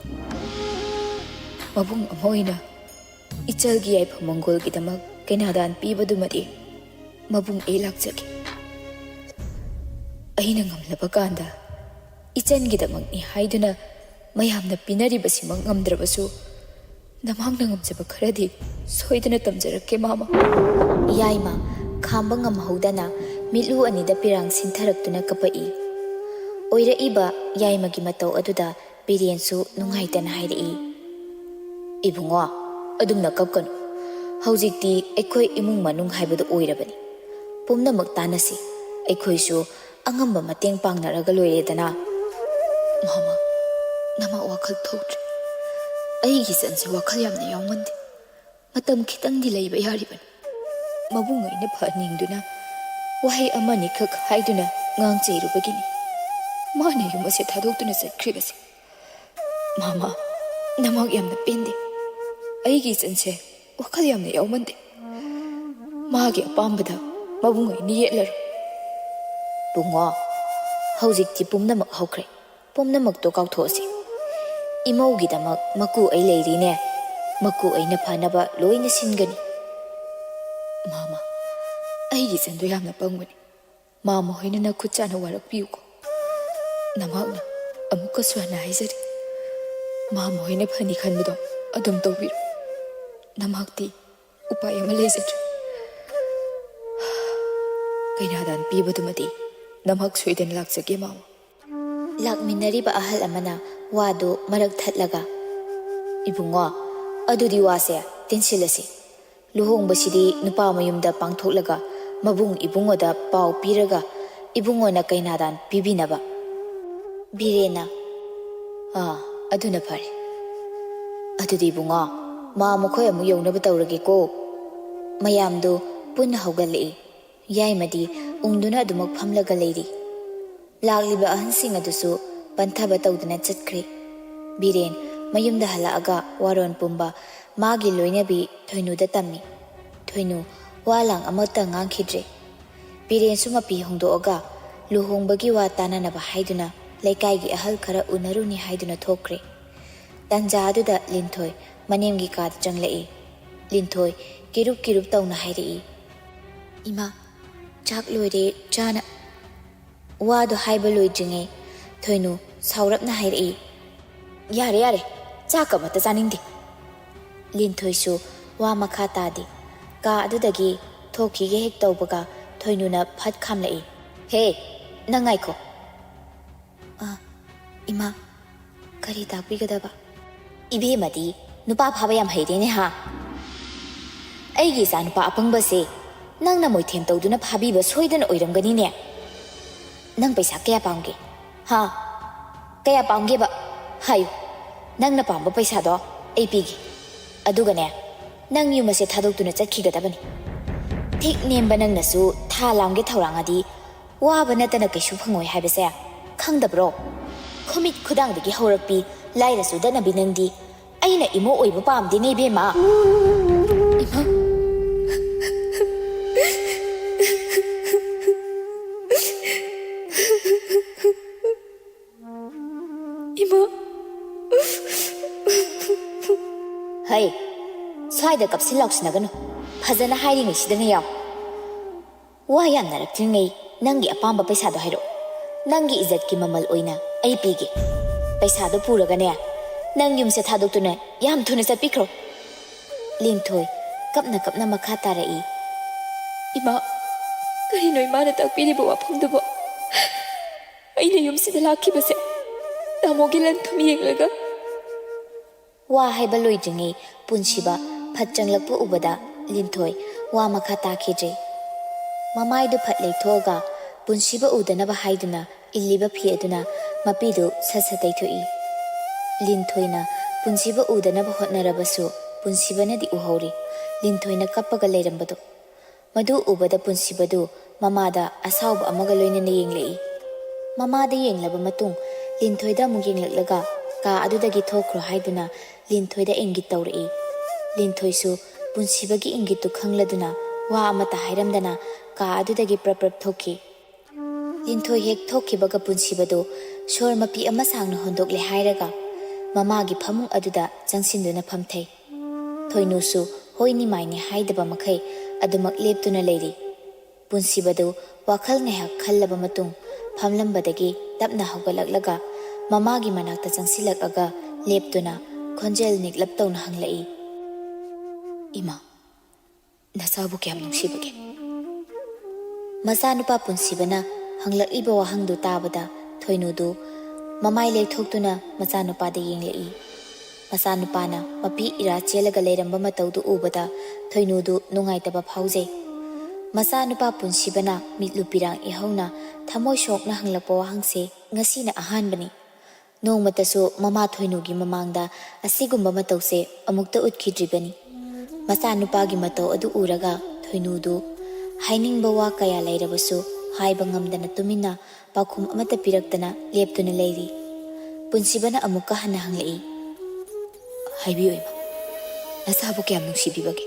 ꯃꯕꯨꯡ ꯑꯃ ꯑꯣꯏꯅ ꯏꯆꯜꯒꯤ ꯌꯥꯏꯐ ꯃꯪꯒꯣꯜꯒꯤꯗꯃꯛ ꯀꯩꯅꯥꯗꯥꯟ ꯄꯤꯕꯗꯨꯃꯗꯤ ꯃꯕꯨꯡ ꯑꯩ ꯂꯥꯛꯆꯒꯦ꯫ ꯑꯩꯅ ꯉꯝꯂꯕ ꯀꯥꯟꯗ ꯏꯆꯟꯒꯤꯗꯃꯛꯅꯤ ꯍꯥꯏꯗꯨꯅ ꯃꯌꯥꯝꯅ ꯄꯤꯅꯔꯤꯕꯁꯤꯃꯛ ꯉꯝꯗ꯭ꯔꯕꯁꯨ, ꯅꯃꯥꯛꯅ ꯉꯝꯖꯕ ꯈꯔꯗꯤ ꯁꯣꯏꯗꯅ ꯇꯝꯖꯔꯛꯀꯦ, ꯃꯥꯃ꯫ ꯌꯥꯏꯃ ꯈꯥꯝꯕ ꯉꯝꯍꯧꯗꯅ ꯃꯤꯠꯂꯨ ꯑꯅꯤꯗ ꯄꯤꯔꯥꯡ ꯁꯤꯟꯊꯔꯛꯇꯨꯅ ꯀꯞꯄꯛꯏ꯫ ꯑꯣꯏꯔꯛꯏꯕ ꯌꯥꯏꯃꯒꯤ ꯃꯇꯧ ꯑꯗꯨꯗ ꯕꯤꯔꯦꯟꯁꯨ ꯅꯨꯡꯉꯥꯏꯇꯅ ꯍꯥꯏꯔꯛꯏ, "ꯏꯕꯨꯡꯉꯣ, ꯑꯗꯨꯝꯅ ꯀꯞꯀꯅꯨ꯫ ꯍꯧꯖꯤꯛꯇꯤ ꯑꯩꯈꯣꯏ ꯏꯃꯨꯡ ꯃꯅꯨꯡ ꯍꯥꯏꯕꯗꯨ ꯑꯣꯏꯔꯕꯅꯤ꯫ ꯄꯨꯝꯅꯃꯛ ꯇꯥꯟꯅꯁꯤ꯫ ꯑꯩꯈꯣꯏꯁꯨ ꯑꯉꯝꯕ ꯃꯇꯦꯡ ꯄꯥꯡꯅꯔꯒ ꯂꯣꯏꯔꯦꯗꯅ꯫" "ꯃꯥꯃ, ꯅꯃꯥ ꯋꯥꯈꯜ ꯊꯣꯛꯇ꯭ꯔꯦ꯫ ꯑꯩꯒꯤ ꯏꯆꯟꯁꯦ ꯋꯥꯈꯜ ꯌꯥꯝꯅ ꯌꯥꯎꯃꯟꯗꯦ꯫ ꯃꯇꯝ ꯈꯤꯇꯪꯗꯤ ꯂꯩꯕ ꯌꯥꯔꯤꯕꯅꯤ꯫ ꯃꯕꯨꯡ ꯑꯩꯅ ꯐꯍꯟꯅꯤꯡꯗꯨꯅ ꯋꯥꯍꯩ ꯑꯃꯅꯤꯈꯛ ꯍꯥꯏꯗꯨꯅ ꯉꯥꯡ ꯆꯩꯔꯨꯕꯒꯤꯅꯤ ꯃꯥꯅ ꯌꯨꯝ ꯑꯁꯦ ꯊꯥꯗꯣꯛꯇꯨꯅ ꯆꯠꯈ꯭ꯔꯤꯕꯁꯦ꯫ ꯃꯥꯃ, ꯅꯃꯥꯛ ꯌꯥꯝꯅ ꯄꯦꯟꯗꯦ꯫ ꯑꯩꯒꯤ ꯏꯆꯟꯁꯦ ꯋꯥꯈꯜ ꯌꯥꯝꯅ ꯌꯥꯎꯃꯟꯗꯦ꯫ ꯃꯥꯒꯤ ꯑꯄꯥꯝꯕꯗ ꯃꯕꯨꯡ ꯑꯩꯅ ꯌꯦꯠꯂꯔꯣꯏ꯫" "ꯕꯨꯡꯉꯣ, ꯍꯧꯖꯤꯛꯇꯤ ꯄꯨꯝꯅꯃꯛ ꯍꯧꯈ꯭ꯔꯦ꯫ ꯄꯨꯝꯅꯃꯛꯇꯣ ꯀꯥꯎꯊꯣꯛꯑꯁꯤ꯫ ꯏꯃꯧꯒꯤꯗꯃꯛ ꯃꯀꯨ ꯑꯩ ꯂꯩꯔꯤꯅꯦ꯫ ꯃꯀꯨ ꯑꯩꯅ ꯐꯅꯕ ꯂꯣꯏꯅ ꯁꯤꯟꯒꯅꯤ꯫" "ꯃꯥꯃ, ꯑꯩꯒꯤ ꯏꯆꯟꯗꯣ ꯌꯥꯝꯅ ꯄꯪꯕꯅꯤ꯫ ꯃꯥꯃ ꯍꯣꯏꯅ ꯅꯈꯨꯠ ꯆꯥꯅ ꯋꯥꯔꯛꯄꯤꯌꯨꯀꯣ꯫ ꯅꯃꯥꯛꯅ ꯑꯃꯨꯛꯀꯁꯨ ꯍꯟꯅ ꯍꯥꯏꯖꯔꯤ꯫ ꯃꯥꯃ ꯍꯣꯏꯅ ꯐꯅꯤ ꯈꯟꯕꯗꯣ ꯑꯗꯨꯝ ꯇꯧꯕꯤꯔꯣ꯫ ꯅꯃꯥꯛꯇꯤ ꯎꯄꯥꯏ ꯑꯃ ꯂꯩꯖꯗ꯭ꯔꯦ꯫ ꯀꯩꯅꯥꯗꯥꯟ ꯄꯤꯕꯗꯨꯃꯗꯤ ꯅꯃꯥꯛ ꯁꯣꯏꯗꯅ ꯂꯥꯛꯆꯒꯦ, ꯃꯥꯃ꯫" ꯂꯥꯛꯃꯤꯟꯅꯔꯤꯕ ꯑꯍꯜ ꯑꯃꯅ ꯋꯥꯗꯨ ꯃꯔꯛ ꯊꯠꯂꯒ, "ꯏꯕꯨꯡꯉꯣ, ꯑꯗꯨꯗꯤ ꯋꯥꯁꯦ ꯇꯦꯟꯁꯤꯜꯂꯁꯤ꯫ ꯂꯨꯍꯣꯡꯕꯁꯤꯗꯤ ꯅꯨꯄꯥ ꯃꯌꯨꯝꯗ ꯄꯥꯡꯊꯣꯛꯂꯒ ꯃꯕꯨꯡ ꯏꯕꯨꯡꯉꯣꯗ ꯄꯥꯎ ꯄꯤꯔꯒ ꯏꯕꯨꯡꯉꯣꯅ ꯀꯩꯅꯥꯗꯥꯟ ꯄꯤꯕꯤꯅꯕ꯫" ꯕꯤꯔꯦꯟꯅ, "ꯑꯥ, ꯑꯗꯨꯅ ꯐꯔꯦ꯫ ꯑꯗꯨꯗꯤ ꯏꯕꯨꯡꯉꯣ, ꯃꯥ ꯃꯈꯣꯏ ꯑꯃꯨꯛ ꯌꯧꯅꯕ ꯇꯧꯔꯒꯦꯀꯣ꯫" ꯃꯌꯥꯝꯗꯨ ꯄꯨꯟꯅ ꯍꯧꯒꯠꯂꯛꯏ꯫ ꯌꯥꯏꯃꯗꯤ ꯎꯪꯗꯨꯅ ꯑꯗꯨꯃꯛ ꯐꯝꯂꯒ ꯂꯩꯔꯤ꯫ ꯂꯥꯛꯂꯤꯕ ꯑꯍꯟꯁꯤꯡ ꯑꯗꯨꯁꯨ ꯄꯟꯊꯕ ꯇꯧꯗꯅ ꯆꯠꯈ꯭ꯔꯦ꯫ ꯕꯤꯔꯦꯟ ꯃꯌꯨꯝꯗ ꯍꯜꯂꯛꯑꯒ ꯋꯥꯔꯣꯟ ꯄꯨꯝꯕ ꯃꯥꯒꯤ ꯂꯣꯏꯅꯕꯤ ꯊꯣꯏꯅꯨꯗ ꯇꯝꯃꯤ꯫ ꯊꯣꯏꯅꯨ ꯋꯥ ꯂꯥꯡ ꯑꯃꯠꯇ ꯉꯥꯡꯈꯤꯗ꯭ꯔꯦ꯫ ꯕꯤꯔꯦꯟꯁꯨ ꯃꯄꯤ ꯍꯣꯡꯗꯣꯛꯑꯒ ꯂꯨꯍꯣꯡꯕꯒꯤ ꯋꯥ ꯇꯥꯅꯅꯕ ꯍꯥꯏꯗꯨꯅ ꯂꯩꯀꯥꯏꯒꯤ ꯑꯍꯜ ꯈꯔ ꯎꯅꯔꯨꯅꯤ ꯍꯥꯏꯗꯨꯅ ꯊꯣꯛꯈ꯭ꯔꯦ꯫ ꯇꯟꯖꯥ ꯑꯗꯨꯗ ꯂꯤꯟꯊꯣꯏ ꯃꯅꯦꯝꯒꯤ ꯀꯥꯗ ꯆꯪꯂꯛꯏ꯫ ꯂꯤꯟꯊꯣꯏ ꯀꯤꯔꯨꯞ ꯀꯤꯔꯨꯞ ꯇꯧꯅ ꯍꯥꯏꯔꯛꯏ, "ꯏꯃꯥ, ꯆꯥꯛ ꯂꯣꯏꯔꯦ, ꯆꯥꯅ"꯫ ꯋꯥꯗꯨ ꯍꯥꯏꯕ ꯂꯣꯏꯗ꯭ꯔꯤꯉꯩ ꯊꯣꯏꯅꯨ ꯁꯥꯎꯔꯞꯅ ꯍꯥꯏꯔꯛꯏ, "ꯌꯥꯔꯦ, ꯌꯥꯔꯦ, ꯆꯥꯛꯀ ꯑꯃꯠꯇ ꯆꯥꯅꯤꯡꯗꯦ"꯫ ꯂꯤꯟꯊꯣꯏꯁꯨ ꯋꯥ ꯃꯈꯥ ꯇꯥꯗꯦ꯫ ꯀꯥ ꯑꯗꯨꯗꯒꯤ ꯊꯣꯛꯈꯤꯒꯦ ꯍꯦꯛ ꯇꯧꯕꯒ ꯊꯣꯏꯅꯨꯅ ꯐꯠ ꯈꯥꯝꯂꯛꯏ, "ꯍꯦ, ꯅꯪ ꯉꯥꯏꯈꯣ"꯫ "ꯑ, ꯏꯃꯥ, ꯀꯔꯤ ꯇꯥꯛꯄꯤꯒꯗꯕ?" "ꯏꯕꯦꯝꯃꯗꯤ ꯅꯨꯄꯥ ꯐꯥꯕ ꯌꯥꯝ ꯍꯩꯔꯦꯅꯦ ꯍꯥ? ꯑꯩꯒꯤ ꯏꯆꯥ ꯅꯨꯄꯥ ꯑꯄꯪꯕꯁꯦ ꯅꯪꯅ ꯃꯣꯏꯊꯦꯝ ꯇꯧꯗꯨꯅ ꯐꯥꯕꯤꯕ ꯁꯣꯏꯗꯅ ꯑꯣꯏꯔꯝꯒꯅꯤꯅꯦ꯫ ꯅꯪ ꯄꯩꯁꯥ ꯀꯌꯥ ꯄꯥꯝꯒꯦ? ꯍꯥ? ꯀꯌꯥ ꯄꯥꯝꯒꯦꯕ? ꯍꯥꯏꯌꯨ꯫ ꯅꯪꯅ ꯄꯥꯝꯕ ꯄꯩꯁꯥꯗꯣ ꯑꯩ ꯄꯤꯒꯦ꯫ ꯑꯗꯨꯒꯅꯦ, ꯅꯪ ꯌꯨꯝ ꯑꯁꯦ ꯊꯥꯗꯣꯛꯇꯨꯅ ꯆꯠꯈꯤꯒꯗꯕꯅꯤ꯫ ꯊꯤꯛ ꯅꯦꯝꯕ ꯅꯪꯅꯁꯨ ꯊꯥ ꯂꯥꯝꯒꯦ ꯊꯧꯔꯥꯡꯉꯗꯤ ꯋꯥꯕ ꯅꯠꯇꯅ ꯀꯩꯁꯨ ꯐꯪꯉꯣꯏ ꯍꯥꯏꯕꯁꯦ ꯈꯪꯗꯕ꯭ꯔꯣ? ꯈꯨꯃꯤꯠ ꯈꯨꯗꯥꯡꯗꯒꯤ ꯍꯧꯔꯛꯄꯤ ꯂꯥꯏꯔ ꯆꯨꯗꯅꯕꯤ ꯅꯪꯗꯤ ꯑꯩꯅ ꯏꯃꯣ ꯑꯣꯏꯕ ꯄꯥꯝꯗꯦꯅꯦ ꯏꯕꯦꯝꯃ"꯫ ꯏꯃꯥ꯫ ꯏꯃꯥ꯫ ꯍꯩ, ꯁ꯭ꯋꯥꯏꯗ ꯀꯞꯁꯤꯟ ꯂꯥꯎꯁꯤꯟꯅꯒꯅꯨ꯫ ꯐꯖꯅ ꯍꯥꯏꯔꯤꯉꯩꯁꯤꯗꯅꯦ ꯌꯥꯎ꯫ ꯋꯥ ꯌꯥꯝꯅꯔꯛꯇ꯭ꯔꯤꯉꯩ ꯅꯪꯒꯤ ꯑꯄꯥꯝꯕ ꯄꯩꯁꯥꯗꯣ ꯍꯥꯏꯔꯛꯑꯣ꯫ ꯅꯪꯒꯤ ꯏꯖꯠꯀꯤ ꯃꯃꯜ ꯑꯣꯏꯅ ꯑꯩ ꯄꯤꯒꯦ꯫ ꯄꯩꯁꯥꯗꯣ ꯄꯨꯔꯒꯅꯦ, ꯅꯪ ꯌꯨꯝꯁꯦ ꯊꯥꯗꯣꯛꯇꯨꯅ ꯌꯥꯝ ꯊꯨꯅ ꯆꯠꯄꯤꯈ꯭ꯔꯣ꯫ ꯂꯤꯟꯊꯣꯏ ꯀꯞꯅ ꯀꯞꯅ ꯃꯈꯥ ꯇꯥꯔꯛꯏ꯫ ꯏꯃꯥ, ꯀꯔꯤꯅꯣ ꯏꯃꯥꯅ ꯇꯥꯛꯄꯤꯔꯤꯕ ꯋꯥꯐꯝꯗꯨꯕꯣ? ꯑꯩꯅ ꯌꯨꯝꯁꯤꯗ ꯂꯥꯛꯈꯤꯕꯁꯦ ꯇꯥꯃꯣꯒꯤ ꯂꯟ ꯊꯨꯝ ꯌꯦꯡꯂꯒ꯫ ꯋꯥ ꯍꯥꯏꯕ ꯂꯣꯏꯗ꯭ꯔꯤꯉꯩ ꯄꯨꯟꯁꯤꯕ ꯐꯠ ꯆꯪꯂꯛꯄ ꯎꯕꯗ ꯂꯤꯟꯊꯣꯏ ꯋꯥ ꯃꯈꯥ ꯇꯥꯈꯤꯗ꯭ꯔꯦ꯫ ꯃꯃꯥꯏꯗꯨ ꯐꯠ ꯂꯩꯊꯣꯛꯑꯒ ꯄꯨꯟꯁꯤꯕ ꯎꯗꯅꯕ ꯍꯥꯏꯗꯨꯅ ꯏꯜꯂꯤꯕ ꯐꯤ ꯑꯗꯨꯅ ꯃꯄꯤꯗꯨ ꯁꯠ ꯁꯠ ꯇꯩꯊꯣꯛꯏ꯫ ꯂꯤꯟꯊꯣꯏꯅ ꯄꯨꯟꯁꯤꯕ ꯎꯗꯅꯕ ꯍꯣꯠꯅꯔꯕꯁꯨ ꯄꯨꯟꯁꯤꯕꯅꯗꯤ ꯎꯍꯧꯔꯤ ꯂꯤꯟꯊꯣꯏꯅ ꯀꯞꯄꯒ ꯂꯩꯔꯝꯕꯗꯨ꯫ ꯃꯗꯨ ꯎꯕꯗ ꯄꯨꯟꯁꯤꯕꯗꯨ ꯃꯃꯥꯗ ꯑꯁꯥꯎꯕ ꯑꯃꯒ ꯂꯣꯏꯅꯅ ꯌꯦꯡꯂꯛꯏ꯫ ꯃꯃꯥꯗ ꯌꯦꯡꯂꯕ ꯃꯇꯨꯡ ꯂꯤꯟꯊꯣꯏꯗ ꯑꯃꯨꯛ ꯌꯦꯡꯂꯛꯂꯒ ꯀꯥ ꯑꯗꯨꯗꯒꯤ ꯊꯣꯛꯈ꯭ꯔꯣ ꯍꯥꯏꯗꯨꯅ ꯂꯤꯟꯊꯣꯏꯗ ꯏꯪꯒꯤꯠ ꯇꯧꯔꯛꯏ꯫ ꯂꯤꯟꯊꯣꯏꯁꯨ ꯄꯨꯟꯁꯤꯕꯒꯤ ꯏꯪꯒꯤꯠꯇꯨ ꯈꯪꯂꯗꯨꯅ ꯋꯥ ꯑꯃꯠꯇ ꯍꯥꯏꯔꯝꯗꯅ ꯀꯥ ꯑꯗꯨꯗꯒꯤ ꯄ꯭ꯔꯞ ꯄ꯭ꯔꯞ ꯊꯣꯛꯈꯤ꯫ ꯂꯤꯟꯊꯣꯏ ꯍꯦꯛ ꯊꯣꯛꯈꯤꯕꯒ ꯄꯨꯟꯁꯤꯕꯗꯨ ꯁꯣꯔ ꯃꯄꯤ ꯑꯃ ꯁꯥꯡꯅ ꯍꯣꯟꯗꯣꯛꯂꯦ ꯍꯥꯏꯔꯒ ꯃꯃꯥꯒꯤ ꯐꯃꯨꯡ ꯑꯗꯨꯗ ꯆꯪꯁꯤꯟꯗꯨꯅ ꯐꯝꯊꯩ꯫ ꯊꯣꯏꯅꯨꯁꯨ ꯍꯣꯏꯅꯤ ꯃꯥꯏꯅꯤ ꯍꯥꯏꯗꯕ ꯃꯈꯩ ꯑꯗꯨꯃꯛ ꯂꯦꯞꯇꯨꯅ ꯂꯩꯔꯤ꯫ ꯄꯨꯟꯁꯤꯕꯗꯨ ꯋꯥꯈꯜ ꯉꯥꯏꯍꯥꯛ ꯈꯜꯂꯕ ꯃꯇꯨꯡ ꯐꯝꯂꯝꯕꯗꯒꯤ ꯇꯞꯅ ꯍꯧꯒꯠꯂꯛꯂꯒ ꯃꯃꯥꯒꯤ ꯃꯅꯥꯛꯇ ꯆꯪꯁꯤꯜꯂꯛꯂꯒ ꯂꯦꯞꯇꯨꯅ ꯈꯣꯟꯖꯦꯜ ꯅꯤꯛꯂꯞ ꯇꯧꯅ ꯍꯪꯂꯛꯏ, "ꯏꯃꯥ, ꯅꯆꯥꯕꯨ ꯀꯌꯥꯝ ꯅꯨꯡꯁꯤꯕꯒꯦ?" ꯃꯆꯥꯅꯨꯄꯥ ꯄꯨꯟꯁꯤꯕꯅ ꯍꯪꯂꯛꯂꯤꯕ ꯋꯥꯍꯪꯗꯨ ꯇꯥꯕꯗ ꯊꯣꯏꯅꯨꯗꯨ ꯃꯃꯥꯏ ꯂꯩꯊꯣꯛꯇꯨꯅ ꯃꯆꯥꯅꯨꯄꯥꯗ ꯌꯦꯡꯂꯛꯏ꯫ ꯃꯆꯥꯅꯨꯄꯥꯅ ꯃꯄꯤ ꯏꯔꯥ ꯆꯦꯜꯂꯒ ꯂꯩꯔꯝꯕ ꯃꯇꯧꯗꯨ ꯎꯕꯗ ꯊꯣꯏꯅꯨꯗꯨ ꯅꯨꯡꯉꯥꯏꯇꯕ ꯐꯥꯎꯖꯩ꯫ ꯃꯆꯥꯅꯨꯄꯥ ꯄꯨꯟꯁꯤꯕꯅ ꯃꯤꯠꯂꯨ ꯄꯤꯔꯥꯡ ꯏꯍꯧꯅ ꯊꯃꯣꯏ ꯁꯣꯛꯅ ꯍꯪꯂꯛꯄ ꯋꯥꯍꯪꯁꯦ ꯉꯁꯤꯅ ꯑꯍꯥꯟꯕꯅꯤ꯫ ꯅꯣꯡꯃꯇꯁꯨ ꯃꯃꯥ ꯊꯣꯏꯅꯨꯒꯤ ꯃꯃꯥꯡꯗ ꯑꯁꯤꯒꯨꯝꯕ ꯃꯇꯧꯁꯦ ꯑꯃꯨꯛꯇ ꯎꯠꯈꯤꯗ꯭ꯔꯤꯕꯅꯤ꯫ ꯃꯆꯥꯅꯨꯄꯥꯒꯤ ꯃꯇꯧ ꯑꯗꯨ ꯎꯔꯒ ꯊꯣꯏꯅꯨꯗꯨ ꯍꯥꯏꯅꯤꯡꯕ ꯋꯥ ꯀꯌꯥ ꯂꯩꯔꯕꯁꯨ ꯍꯥꯏꯕ ꯉꯝꯗꯅ ꯇꯨꯃꯤꯟꯅ ꯄꯥꯎꯈꯨꯝ ꯑꯃꯠꯇ ꯄꯤꯔꯛꯇꯅ ꯂꯦꯞꯇꯨꯅ ꯂꯩꯔꯤ꯫ ꯄꯨꯟꯁꯤꯕꯅ ꯑꯃꯨꯛꯀ ꯍꯟꯅ ꯍꯪꯂꯛꯏ, "ꯍꯥꯏꯕꯤꯌꯨ ꯏꯃꯥ, ꯅꯆꯥꯕꯨ ꯀꯌꯥꯝ ꯅꯨꯡꯁꯤꯕꯤꯕꯒꯦ?"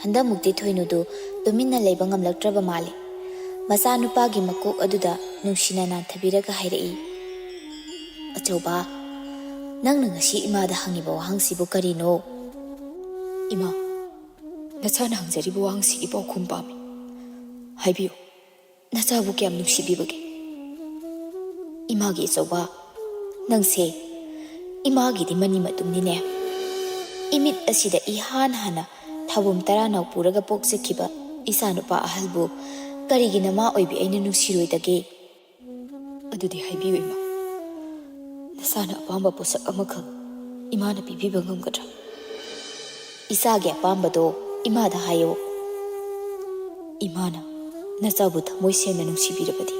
ꯍꯟꯗꯛꯃꯨꯛꯇꯤ ꯊꯣꯏꯅꯨꯗꯨ ꯇꯨꯃꯤꯟꯅ ꯂꯩꯕ ꯉꯝꯂꯛꯇ꯭ꯔꯕ ꯃꯥꯜꯂꯤ꯫ ꯃꯆꯥꯅꯨꯄꯥꯒꯤ ꯃꯀꯣꯛ ꯑꯗꯨꯗ ꯅꯨꯡꯁꯤꯅ ꯅꯥꯟꯊꯕꯤꯔꯒ ꯍꯥꯏꯔꯛꯏ, "ꯑꯆꯧꯕ, ꯅꯪꯅ ꯉꯁꯤ ꯏꯃꯥꯗ ꯍꯪꯉꯤꯕ ꯋꯥꯍꯪꯁꯤꯕꯨ ꯀꯔꯤꯅꯣ?" "ꯏꯃꯥ, ꯅꯆꯥꯅ ꯍꯪꯖꯔꯤꯕ ꯋꯥꯍꯪꯁꯤꯒꯤ ꯄꯥꯎꯈꯨꯝ ꯄꯥꯝꯃꯤ꯫ ꯍꯥꯏꯕꯤꯌꯨ, ꯅꯆꯥꯕꯨ ꯀꯌꯥꯝ ꯅꯨꯡꯁꯤꯕꯤꯕꯒꯦ?" "ꯏꯃꯥꯒꯤ ꯑꯆꯧꯕ, ꯅꯪꯁꯦ ꯏꯃꯥꯒꯤꯗꯤ ꯃꯅꯤ ꯃꯇꯨꯝꯅꯤꯅꯦ꯫ ꯏꯃꯤꯠ ꯑꯁꯤꯗ ꯏꯍꯥꯟ ꯍꯥꯟꯅ ꯊꯥꯕꯨꯝ ꯇꯔꯥꯅꯥꯎ ꯄꯨꯔꯒ ꯄꯣꯛꯆꯈꯤꯕ ꯏꯆꯥꯅꯨꯄꯥ ꯑꯍꯜꯕꯨ ꯀꯔꯤꯒꯤ ꯅꯃꯥ ꯑꯣꯏꯕꯤ ꯑꯩꯅ ꯅꯨꯡꯁꯤꯔꯣꯏꯗꯒꯦ? ꯑꯗꯨꯗꯤ ꯍꯥꯏꯕꯤꯌꯨ ꯏꯃꯥ, ꯅꯆꯥꯅ ꯑꯄꯥꯝꯕ ꯄꯣꯠꯁꯛ ꯑꯃꯈꯛ ꯏꯃꯥꯅ ꯄꯤꯕꯤꯕ ꯉꯝꯒꯗ꯭ꯔꯥ?" "ꯏꯆꯥꯒꯤ ꯑꯄꯥꯝꯕꯗꯣ ꯏꯃꯥꯗ ꯍꯥꯏꯌꯣ꯫ ꯏꯃꯥꯅ ꯅꯆꯥꯕꯨ ꯊꯃꯣꯏ ꯁꯦꯡꯅ ꯅꯨꯡꯁꯤꯕꯤꯔꯕꯗꯤ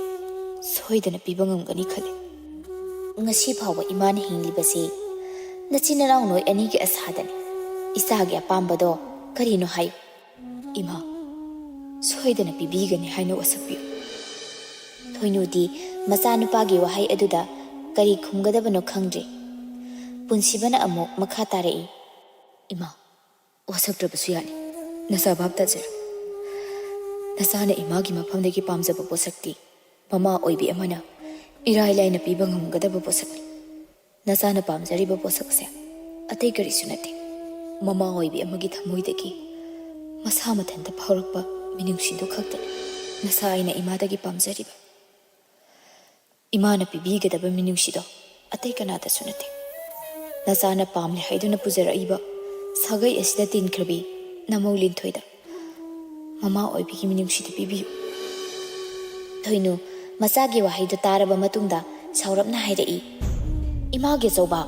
ꯁꯣꯏꯗꯅ ꯄꯤꯕ ꯉꯝꯒꯅꯤ ꯈꯜꯂꯤ꯫ ꯉꯁꯤ ꯐꯥꯎꯕ ꯏꯃꯥꯅ ꯍꯤꯡꯂꯤꯕꯁꯤ ꯅꯆꯤꯟ ꯅꯅꯥꯎ ꯅꯣꯏ ꯑꯅꯤꯒꯤ ꯑꯁꯥꯗꯅꯤ꯫ ꯏꯆꯥꯒꯤ ꯑꯄꯥꯝꯕꯗꯣ ꯀꯔꯤꯅꯣ ꯍꯥꯏꯌꯨ꯫ ꯏꯃꯥ, ꯁꯣꯏꯗꯅ ꯄꯤꯕꯤꯒꯅꯤ ꯍꯥꯏꯅ ꯋꯥꯁꯛꯄꯤꯌꯨ꯫" ꯊꯣꯏꯅꯨꯗꯤ ꯃꯆꯥꯅꯨꯄꯥꯒꯤ ꯋꯥꯍꯩ ꯑꯗꯨꯗ ꯀꯔꯤ ꯈꯨꯝꯒꯗꯕꯅꯣ ꯈꯪꯗ꯭ꯔꯦ꯫ ꯄꯨꯟꯁꯤꯕꯅ ꯑꯃꯨꯛ ꯃꯈꯥ ꯇꯥꯔꯛꯏ, "ꯏꯃꯥ, ꯋꯥꯁꯛꯇ꯭ꯔꯕꯁꯨ ꯌꯥꯅꯤ꯫ ꯅꯁꯥ ꯚꯥꯞ ꯇꯥꯖꯔꯣ꯫ ꯅꯁꯥꯅ ꯏꯃꯥꯒꯤ ꯃꯐꯝꯗꯒꯤ ꯄꯥꯝꯖꯕ ꯄꯣꯠꯁꯛꯇꯤ ꯃꯃꯥ ꯑꯣꯏꯕꯤ ꯑꯃꯅ ꯏꯔꯥꯏ ꯂꯥꯏꯅ ꯄꯤꯕ ꯉꯝꯒꯗꯕ ꯄꯣꯠꯁꯛꯅꯤ꯫ ꯅꯁꯥꯅ ꯄꯥꯝꯖꯔꯤꯕ ꯄꯣꯠꯁꯛ ꯑꯁꯦ ꯑꯇꯩ ꯀꯔꯤꯁꯨ ꯅꯠꯇꯦ꯫ ꯃꯃꯥ ꯑꯣꯏꯕꯤ ꯑꯃꯒꯤ ꯊꯃꯣꯏꯗꯒꯤ ꯃꯁꯥ ꯃꯊꯟꯇ ꯐꯥꯎꯔꯛꯄ ꯃꯤꯅꯨꯡꯁꯤꯗꯨ ꯈꯛꯇꯅꯤ꯫ ꯅꯁꯥ ꯑꯩꯅ ꯏꯃꯥꯗꯒꯤ ꯄꯥꯝꯖꯔꯤꯕ꯫ ꯏꯃꯥꯅ ꯄꯤꯕꯤꯒꯗꯕ ꯃꯤꯅꯨꯡꯁꯤꯗꯣ ꯑꯇꯩ ꯀꯅꯥꯗꯁꯨ ꯅꯠꯇꯦ꯫ ꯅꯆꯥꯅ ꯄꯥꯝꯂꯦ ꯍꯥꯏꯗꯨꯅ ꯄꯨꯖꯔꯛꯏꯕ ꯁꯥꯒꯩ ꯑꯁꯤꯗ ꯇꯤꯟꯈ꯭ꯔꯕꯤ ꯅꯃꯧ ꯂꯤꯟꯊꯣꯏꯗ ꯃꯃꯥ ꯑꯣꯏꯕꯤꯒꯤ ꯃꯤꯅꯨꯡꯁꯤꯗꯨ ꯄꯤꯕꯤꯌꯨ꯫ ꯊꯣꯏꯅꯨ ꯃꯆꯥꯒꯤ ꯋꯥꯍꯩꯗꯨ ꯇꯥꯔꯕ ꯃꯇꯨꯡꯗ ꯁꯥꯎꯔꯞꯅ ꯍꯥꯏꯔꯛꯏ, "ꯏꯃꯥꯒꯤ ꯑꯆꯧꯕ,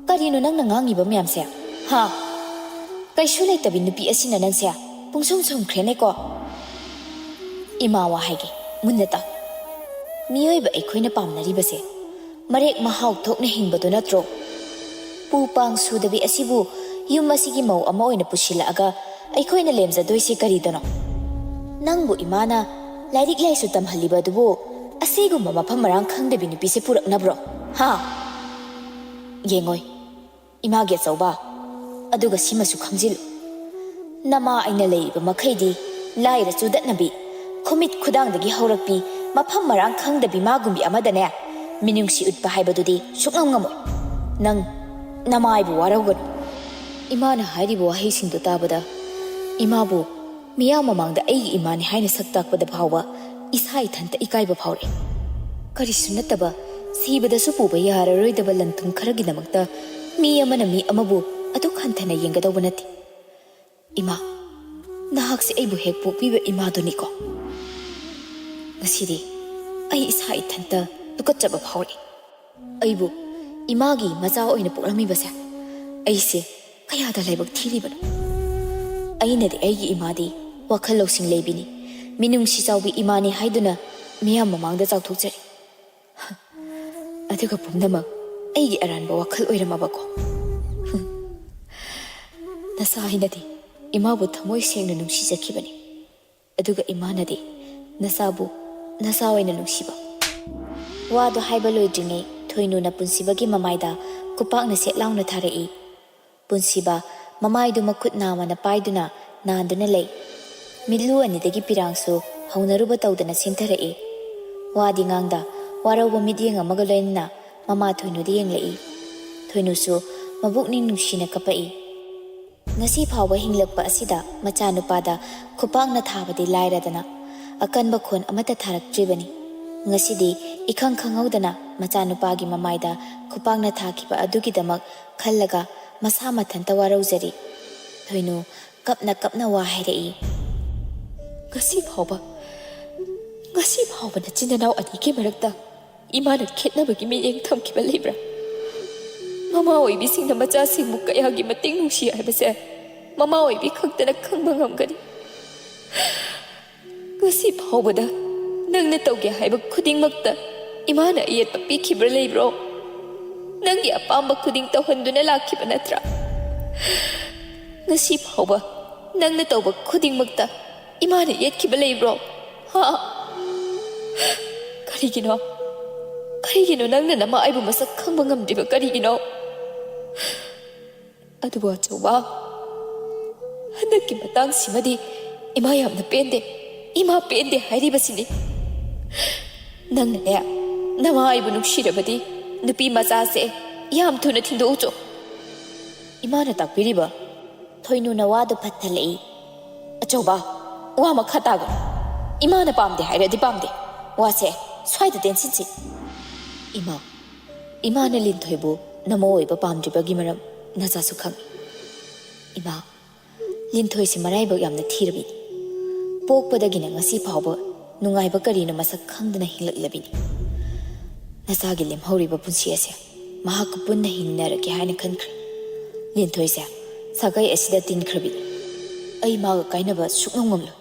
ꯀꯔꯤꯅꯣ ꯅꯪꯅ ꯉꯥꯡꯉꯤꯕ ꯃꯌꯥꯝꯁꯦ? ꯍꯥ? ꯀꯩꯁꯨ ꯂꯩꯇꯕꯤ ꯅꯨꯄꯤ ꯑꯁꯤꯅ ꯅꯪꯁꯦ ꯄꯨꯡꯁꯨꯝ ꯁꯨꯝꯈ꯭ꯔꯦꯅꯦꯀꯣ?" ꯏꯃꯥ ꯋꯥ ꯍꯥꯏꯒꯦ, ꯃꯨꯟꯅ ꯇꯥꯎ꯫ ꯃꯤꯑꯣꯏꯕ ꯑꯩꯈꯣꯏꯅ ꯄꯥꯝꯅꯔꯤꯕꯁꯦ ꯃꯔꯦꯛ ꯃꯍꯥꯎ ꯊꯣꯛꯅ ꯍꯤꯡꯕꯗꯨ ꯅꯠꯇ꯭ꯔꯣ? ꯄꯨ ꯄꯥꯡ ꯁꯨꯗꯕꯤ ꯑꯁꯤꯕꯨ ꯌꯨꯝ ꯑꯁꯤꯒꯤ ꯃꯧ ꯑꯃ ꯑꯣꯏꯅ ꯄꯨꯁꯤꯜꯂꯛꯑꯒ ꯑꯩꯈꯣꯏꯅ ꯂꯦꯝꯖꯗꯣꯏꯁꯦ ꯀꯔꯤꯗꯅꯣ? ꯅꯪꯕꯨ ꯏꯃꯥꯅ ꯂꯥꯏꯔꯤꯛ ꯂꯥꯏꯁꯨ ꯇꯝꯍꯜꯂꯤꯕ ꯑꯗꯨꯕꯨ ꯑꯁꯤꯒꯨꯝꯕ ꯃꯐꯝ ꯃꯔꯥꯡ ꯈꯪꯗꯕꯤ ꯅꯨꯄꯤꯁꯦ ꯄꯨꯔꯛꯅꯕ꯭ꯔꯣ? ꯍꯥ? ꯌꯦꯡꯉꯣꯏ, ꯏꯃꯥꯒꯤ ꯑꯆꯧꯕ, ꯑꯗꯨꯒ ꯁꯤꯃꯁꯨ ꯈꯪꯖꯤꯜꯂꯨ, ꯅꯃꯥ ꯑꯩꯅ ꯂꯩꯔꯤꯕ ꯃꯈꯩꯗꯤ ꯂꯥꯏꯔ ꯆꯨꯗꯠꯅꯕꯤ, ꯈꯨꯃꯤꯠ ꯈꯨꯗꯥꯡꯗꯒꯤ ꯍꯧꯔꯛꯄꯤ, ꯃꯐꯝ ꯃꯔꯥꯡ ꯈꯪꯗꯕꯤ ꯃꯥꯒꯨꯝꯕꯤ ꯑꯃꯗꯅꯦ ꯃꯤꯅꯨꯡꯁꯤ ꯎꯠꯄ ꯍꯥꯏꯕꯗꯨꯗꯤ ꯁꯨꯛꯉꯝ ꯉꯝꯃꯣꯏ꯫ ꯅꯪ ꯅꯃꯥꯏꯕꯨ ꯋꯥꯔꯧꯒꯅꯨ꯫ ꯏꯃꯥꯅ ꯍꯥꯏꯔꯤꯕ ꯋꯥꯍꯩꯁꯤꯡꯗꯨ ꯇꯥꯕꯗ ꯏꯃꯥꯕꯨ ꯃꯤꯌꯥꯝ ꯃꯃꯥꯡꯗ ꯑꯩꯒꯤ ꯏꯃꯥꯅꯤ ꯍꯥꯏꯅ ꯁꯛ ꯇꯥꯛꯄꯗ ꯐꯥꯎꯕ ꯏꯁꯥ ꯏꯊꯟꯇ ꯏꯀꯥꯏꯕ ꯐꯥꯎꯔꯛꯏ꯫ ꯀꯔꯤꯁꯨ ꯅꯠꯇꯕ, ꯁꯤꯕꯗꯁꯨ ꯄꯨꯕ ꯌꯥꯔꯔꯣꯏꯗꯕ ꯂꯟ ꯊꯨꯝ ꯈꯔꯒꯤꯗꯃꯛꯇ ꯃꯤ ꯑꯃꯅ ꯃꯤ ꯑꯃꯕꯨ ꯑꯗꯨꯛ ꯍꯟꯊꯅ ꯌꯦꯡꯒꯗꯧꯕ ꯅꯠꯇꯦ꯫ ꯏꯃꯥ, ꯅꯍꯥꯛꯁꯦ ꯑꯩꯕꯨ ꯍꯦꯛ ꯄꯣꯛꯄꯤꯕ ꯏꯃꯥꯗꯨꯅꯤꯀꯣ? ꯉꯁꯤꯗꯤ ꯑꯩ ꯏꯁꯥ ꯏꯊꯟꯇ ꯇꯨꯀꯠꯆꯕ ꯐꯥꯎꯔꯛꯏ꯫ ꯑꯩꯕꯨ ꯏꯃꯥꯒꯤ ꯃꯆꯥ ꯑꯣꯏꯅ ꯄꯣꯛꯂꯝꯃꯤꯕꯁꯦ ꯑꯩꯁꯦ ꯀꯌꯥꯗ ꯂꯥꯏꯕꯛ ꯊꯤꯔꯤꯕꯅꯣ? ꯑꯩꯅꯗꯤ ꯑꯩꯒꯤ ꯏꯃꯥꯗꯤ ꯋꯥꯈꯜ ꯂꯧꯁꯤꯡ ꯂꯩꯕꯤꯅꯤ, ꯃꯤꯅꯨꯡꯁꯤ ꯆꯥꯎꯕꯤ ꯏꯃꯥꯅꯤ ꯍꯥꯏꯗꯨꯅ ꯃꯤꯌꯥꯝ ꯃꯃꯥꯡꯗ ꯆꯥꯎꯊꯣꯛꯆꯔꯤ꯫ ꯑꯗꯨꯒ ꯄꯨꯝꯅꯃꯛ ꯑꯩꯒꯤ ꯑꯔꯥꯟꯕ ꯋꯥꯈꯜ ꯑꯣꯏꯔꯝꯃꯕꯀꯣ? ꯅꯁꯥ ꯑꯩꯅꯗꯤ ꯏꯃꯥꯕꯨ ꯊꯃꯣꯏ ꯁꯦꯡꯅ ꯅꯨꯡꯁꯤꯖꯈꯤꯕꯅꯤ꯫ ꯑꯗꯨꯒ ꯏꯃꯥꯅꯗꯤ ꯅꯆꯥꯕꯨ ꯅꯆꯥ ꯑꯣꯏꯅ ꯅꯨꯡꯁꯤꯕ꯫ ꯋꯥꯗꯨ ꯍꯥꯏꯕ ꯂꯣꯏꯗ꯭ꯔꯤꯉꯩ ꯊꯣꯏꯅꯨꯅ ꯄꯨꯟꯁꯤꯕꯒꯤ ꯃꯃꯥꯏꯗ ꯈꯨꯄꯥꯛꯅ ꯁꯦꯠ ꯂꯥꯎꯅ ꯊꯥꯔꯛꯏ꯫ ꯄꯨꯟꯁꯤꯕ ꯃꯃꯥꯏꯗꯨ ꯃꯈꯨꯠ ꯅꯥꯝꯃꯅ ꯄꯥꯏꯗꯨꯅ ꯅꯥꯟꯗꯨꯅ ꯂꯩ꯫ ꯃꯤꯠꯂꯨ ꯑꯅꯤꯗꯒꯤ ꯄꯤꯔꯥꯡꯁꯨ ꯍꯧꯅꯔꯨꯕ ꯇꯧꯗꯅ ꯆꯦꯟꯊꯔꯛꯏ꯫ ꯋꯥꯗꯤ ꯉꯥꯡꯗ, ꯋꯥꯔꯧꯕ ꯃꯤꯠꯌꯦꯡ ꯑꯃꯒ ꯂꯣꯏꯅꯅ ꯃꯃꯥ ꯊꯣꯏꯅꯨꯗ ꯌꯦꯡꯂꯛꯏ꯫ ꯊꯣꯏꯅꯨꯁꯨ ꯃꯕꯨꯛꯅꯤꯡ ꯅꯨꯡꯁꯤꯅ ꯀꯞꯄꯛꯏ꯫ ꯉꯁꯤ ꯐꯥꯎꯕ ꯍꯤꯡꯂꯛꯄ ꯑꯁꯤꯗ ꯃꯆꯥꯅꯨꯄꯥꯗ ꯈꯨꯄꯥꯛꯅ ꯊꯥꯕꯗꯤ ꯂꯥꯏꯔꯗꯅ, ꯑꯀꯟꯕ ꯈꯣꯟ ꯑꯃꯠꯇ ꯊꯥꯔꯛꯇ꯭ꯔꯤꯕꯅꯤ꯫ ꯉꯁꯤꯗꯤ ꯏꯈꯪ ꯈꯪꯍꯧꯗꯅ ꯃꯆꯥꯅꯨꯄꯥꯒꯤ ꯃꯃꯥꯏꯗ ꯈꯨꯄꯥꯛꯅ ꯊꯥꯈꯤꯕ ꯑꯗꯨꯒꯤꯗꯃꯛ ꯈꯜꯂꯒ ꯃꯁꯥ ꯃꯊꯟꯇ ꯋꯥꯔꯧꯖꯔꯤ꯫ ꯊꯣꯏꯅꯨ ꯀꯞꯅ ꯀꯞꯅ ꯋꯥ ꯍꯥꯏꯔꯛꯏ꯫ "ꯉꯁꯤ ꯐꯥꯎꯕ, ꯉꯁꯤ ꯐꯥꯎꯕ ꯅꯆꯤꯟ ꯅꯅꯥꯎ ꯑꯅꯤꯒꯤ ꯃꯔꯛꯇ ꯏꯃꯥꯅ ꯈꯦꯠꯅꯕꯒꯤ ꯃꯤꯠꯌꯦꯡ ꯊꯝꯈꯤꯕ ꯂꯩꯕ꯭ꯔꯥ? ꯃꯃꯥ ꯑꯣꯏꯕꯤꯁꯤꯡꯅ ꯃꯆꯥꯁꯤꯡꯕꯨ ꯀꯌꯥꯒꯤ ꯃꯇꯤꯛ ꯅꯨꯡꯁꯤ ꯍꯥꯏꯕꯁꯦ ꯃꯃꯥ ꯑꯣꯏꯕꯤ ꯈꯛꯇꯅ ꯈꯪꯕ ꯉꯝꯒꯅꯤ꯫ ꯉꯁꯤ ꯐꯥꯎꯕꯗ ꯅꯪꯅ ꯇꯧꯒꯦ ꯍꯥꯏꯕ ꯈꯨꯗꯤꯡꯃꯛꯇ ꯏꯃꯥꯅ ꯑꯌꯦꯠꯄ ꯄꯤꯈꯤꯕ꯭ꯔꯥ ꯂꯩꯕ꯭ꯔꯣ? ꯅꯪꯒꯤ ꯑꯄꯥꯝꯕ ꯈꯨꯗꯤꯡ ꯇꯧꯍꯟꯗꯨꯅ ꯂꯥꯛꯈꯤꯕ ꯅꯠꯇ꯭ꯔꯥ? ꯉꯁꯤ ꯐꯥꯎꯕ ꯅꯪꯅ ꯇꯧꯕ ꯈꯨꯗꯤꯡꯃꯛꯇ ꯏꯃꯥꯅ ꯌꯦꯠꯈꯤꯕ ꯂꯩꯕ꯭ꯔꯣ? ꯍꯥ? ꯀꯔꯤꯒꯤꯅꯣ? ꯀꯔꯤꯒꯤꯅꯣ ꯅꯪꯅ ꯅꯃꯥ ꯑꯩꯕꯨ ꯃꯁꯛ ꯈꯪꯕ ꯉꯝꯗ꯭ꯔꯤꯕ? ꯀꯔꯤꯒꯤꯅꯣ?" "ꯑꯗꯨꯕꯨ ꯑꯆꯧꯕ, ꯍꯟꯗꯛꯀꯤ ꯃꯇꯥꯡꯁꯤꯃꯗꯤ ꯏꯃꯥ ꯌꯥꯝꯅ ꯄꯦꯟꯗꯦ꯫ ꯏꯃꯥ ꯄꯦꯟꯗꯦ ꯍꯥꯏꯔꯤꯕꯁꯤꯅꯤ꯫ ꯅꯪꯅꯅꯦ, ꯅꯃꯥ ꯑꯩꯕꯨ ꯅꯨꯡꯁꯤꯔꯕꯗꯤ ꯅꯨꯄꯤ ꯃꯆꯥꯁꯦ ꯌꯥꯝ ꯊꯨꯅ ꯊꯤꯟꯗꯣꯛꯎꯆꯣ꯫" ꯏꯃꯥꯅ ꯇꯥꯛꯄꯤꯔꯤꯕ꯫ ꯊꯣꯏꯅꯨꯅ ꯋꯥꯗꯨ ꯐꯠꯊꯜꯂꯛꯏ꯫ "ꯑꯆꯧꯕ, ꯋꯥ ꯃꯈꯥ ꯇꯥꯒꯅꯨ꯫ ꯏꯃꯥꯅ ꯄꯥꯝꯗꯦ ꯍꯥꯏꯔꯗꯤ ꯄꯥꯝꯗꯦ꯫ ꯋꯥꯁꯦ ꯁ꯭ꯋꯥꯏꯗ ꯇꯦꯟꯁꯤꯟꯁꯤ꯫" "ꯏꯃꯥ, ꯏꯃꯥꯅ ꯂꯤꯟꯊꯣꯏꯕꯨ ꯅꯃꯧ ꯑꯣꯏꯕ ꯄꯥꯝꯗ꯭ꯔꯤꯕꯒꯤ ꯃꯔꯝ ꯅꯆꯥꯁꯨ ꯈꯪꯏ꯫ ꯏꯃꯥ, ꯂꯤꯟꯊꯣꯏꯁꯤ ꯃꯔꯥꯏꯕꯛ ꯌꯥꯝꯅ ꯊꯤꯔꯕꯤꯅꯤ꯫ ꯄꯣꯛꯄꯗꯒꯤꯅ ꯉꯁꯤ ꯐꯥꯎꯕ ꯅꯨꯡꯉꯥꯏꯕ ꯀꯔꯤꯅꯣ ꯃꯁꯛ ꯈꯪꯗꯅ ꯍꯤꯡꯂꯛꯂꯕꯤꯅꯤ꯫ ꯅꯆꯥꯒꯤ ꯂꯦꯝꯍꯧꯔꯤꯕ ꯄꯨꯟꯁꯤ ꯑꯁꯦ ꯃꯍꯥꯛꯀ ꯄꯨꯟꯅ ꯍꯤꯡꯃꯤꯟꯅꯔꯒꯦ ꯍꯥꯏꯅ ꯈꯟꯈ꯭ꯔꯦ꯫ ꯂꯤꯟꯊꯣꯏꯁꯦ ꯁꯥꯒꯩ ꯑꯁꯤꯗ ꯇꯤꯟꯈ꯭ꯔꯕꯤꯅꯤ꯫ ꯑꯩ ꯃꯥꯒ ꯀꯥꯏꯅꯕ ꯁꯨꯛꯉꯝ ꯉꯝꯂꯣꯏ꯫"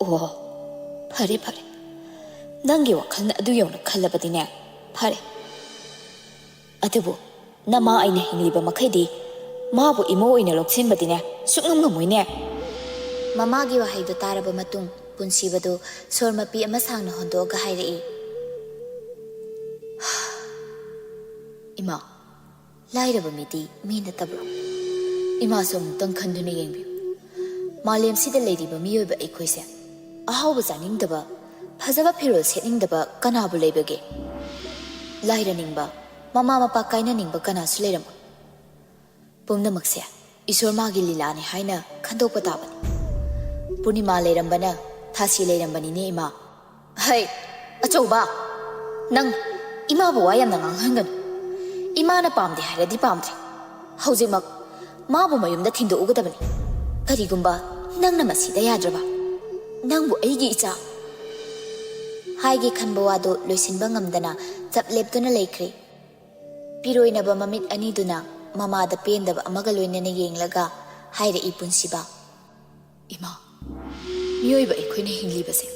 "ꯑꯣ, ꯐꯔꯦ, ꯐꯔꯦ꯫ ꯅꯪꯒꯤ ꯋꯥꯈꯜꯅ ꯑꯗꯨ ꯌꯧꯅ ꯈꯜꯂꯕꯗꯤꯅꯦ, ꯐꯔꯦ꯫ ꯑꯗꯨꯕꯨ ꯅꯃꯥ ꯑꯩꯅ ꯍꯤꯡꯂꯤꯕ ꯃꯈꯩꯗꯤ ꯃꯥꯕꯨ ꯏꯃꯧ ꯑꯣꯏꯅ ꯂꯧꯁꯤꯟꯕꯗꯤꯅꯦ, ꯁꯨꯛꯉꯝ ꯉꯝꯃꯣꯏꯅꯦ꯫" ꯃꯃꯥꯒꯤ ꯋꯥꯍꯩꯗꯨ ꯇꯥꯔꯕ ꯃꯇꯨꯡ, ꯄꯨꯟꯁꯤꯕꯗꯨ ꯁꯣꯔ ꯃꯄꯤ ꯑꯃ ꯁꯥꯡꯅ ꯍꯣꯟꯗꯣꯛꯑꯒ ꯍꯥꯏꯔꯛꯏ꯫ "ꯏꯃꯥ, ꯂꯥꯏꯔꯕ ꯃꯤꯗꯤ ꯃꯤ ꯅꯠꯇꯕ꯭ꯔꯣ? ꯏꯃꯥꯁꯨ ꯑꯃꯨꯛꯇꯪ ꯈꯟꯗꯨꯅ ꯌꯦꯡꯕꯤꯌꯨ꯫ ꯃꯥꯂꯦꯝꯁꯤꯗ ꯂꯩꯔꯤꯕ ꯃꯤꯑꯣꯏꯕ ꯑꯩꯈꯣꯏꯁꯦ ꯑꯍꯥꯎꯕ ꯆꯥꯅꯤꯡꯗꯕ, ꯐꯖꯕ ꯐꯤꯔꯣꯜ ꯁꯦꯠꯅꯤꯡꯗꯕ ꯀꯅꯥꯕꯨ ꯂꯩꯕꯒꯦ? ꯂꯥꯏꯔꯅꯤꯡꯕ, ꯃꯃꯥ ꯃꯄꯥ ꯀꯥꯏꯅꯅꯤꯡꯕ ꯀꯅꯥꯁꯨ ꯂꯩꯔꯝꯃꯣꯏ꯫ ꯄꯨꯝꯅꯃꯛꯁꯦ ꯏꯁꯣꯔ ꯃꯥꯒꯤ ꯂꯤꯂꯥꯅꯤ ꯍꯥꯏꯅ ꯈꯟꯗꯣꯛꯄ ꯇꯥꯕꯅꯤ꯫ ꯄꯨꯔꯅꯤꯃꯥ ꯂꯩꯔꯝꯕꯅ ꯊꯥꯁꯤ ꯂꯩꯔꯝꯕꯅꯤꯅꯦ, ꯏꯃꯥ꯫ ꯍꯩ, ꯑꯆꯧꯕ! ꯅꯪ ꯏꯃꯥꯕꯨ ꯋꯥ ꯌꯥꯝꯅ ꯉꯥꯡꯍꯟꯒꯅꯨ꯫ ꯏꯃꯥꯅ ꯄꯥꯝꯗꯦ ꯍꯥꯏꯔꯗꯤ ꯄꯥꯝꯗ꯭ꯔꯦ꯫ ꯍꯧꯖꯤꯛꯃꯛ ꯃꯥꯕꯨ ꯃꯌꯨꯝꯗ ꯊꯤꯟꯗꯣꯛꯎꯒꯗꯕꯅꯤ꯫ ꯀꯔꯤꯒꯨꯝꯕ ꯅꯪꯅ ꯃꯁꯤꯗ ꯌꯥꯗ꯭ꯔꯕ? ꯅꯪꯕꯨ ꯑꯩꯒꯤ ꯏꯆꯥ ꯍꯥꯏꯒꯦ ꯈꯟꯕ ꯋꯥꯗꯨ ꯂꯣꯏꯁꯤꯟꯕ ꯉꯝꯗꯅ ꯆꯞ ꯂꯦꯞꯇꯨꯅ ꯂꯩꯈ꯭ꯔꯦ꯫ ꯄꯤꯔꯣꯏꯅꯕ ꯃꯃꯤꯠ ꯑꯅꯤꯗꯨꯅ ꯃꯃꯥꯗ ꯄꯦꯟꯗꯕ ꯑꯃꯒ ꯂꯣꯏꯅꯅ ꯌꯦꯡꯂꯒ ꯍꯥꯏꯔꯛꯏ ꯄꯨꯟꯁꯤꯕ꯫ ꯏꯃꯥ, ꯃꯤꯑꯣꯏꯕ ꯑꯩꯈꯣꯏꯅ ꯍꯤꯡꯂꯤꯕꯁꯦ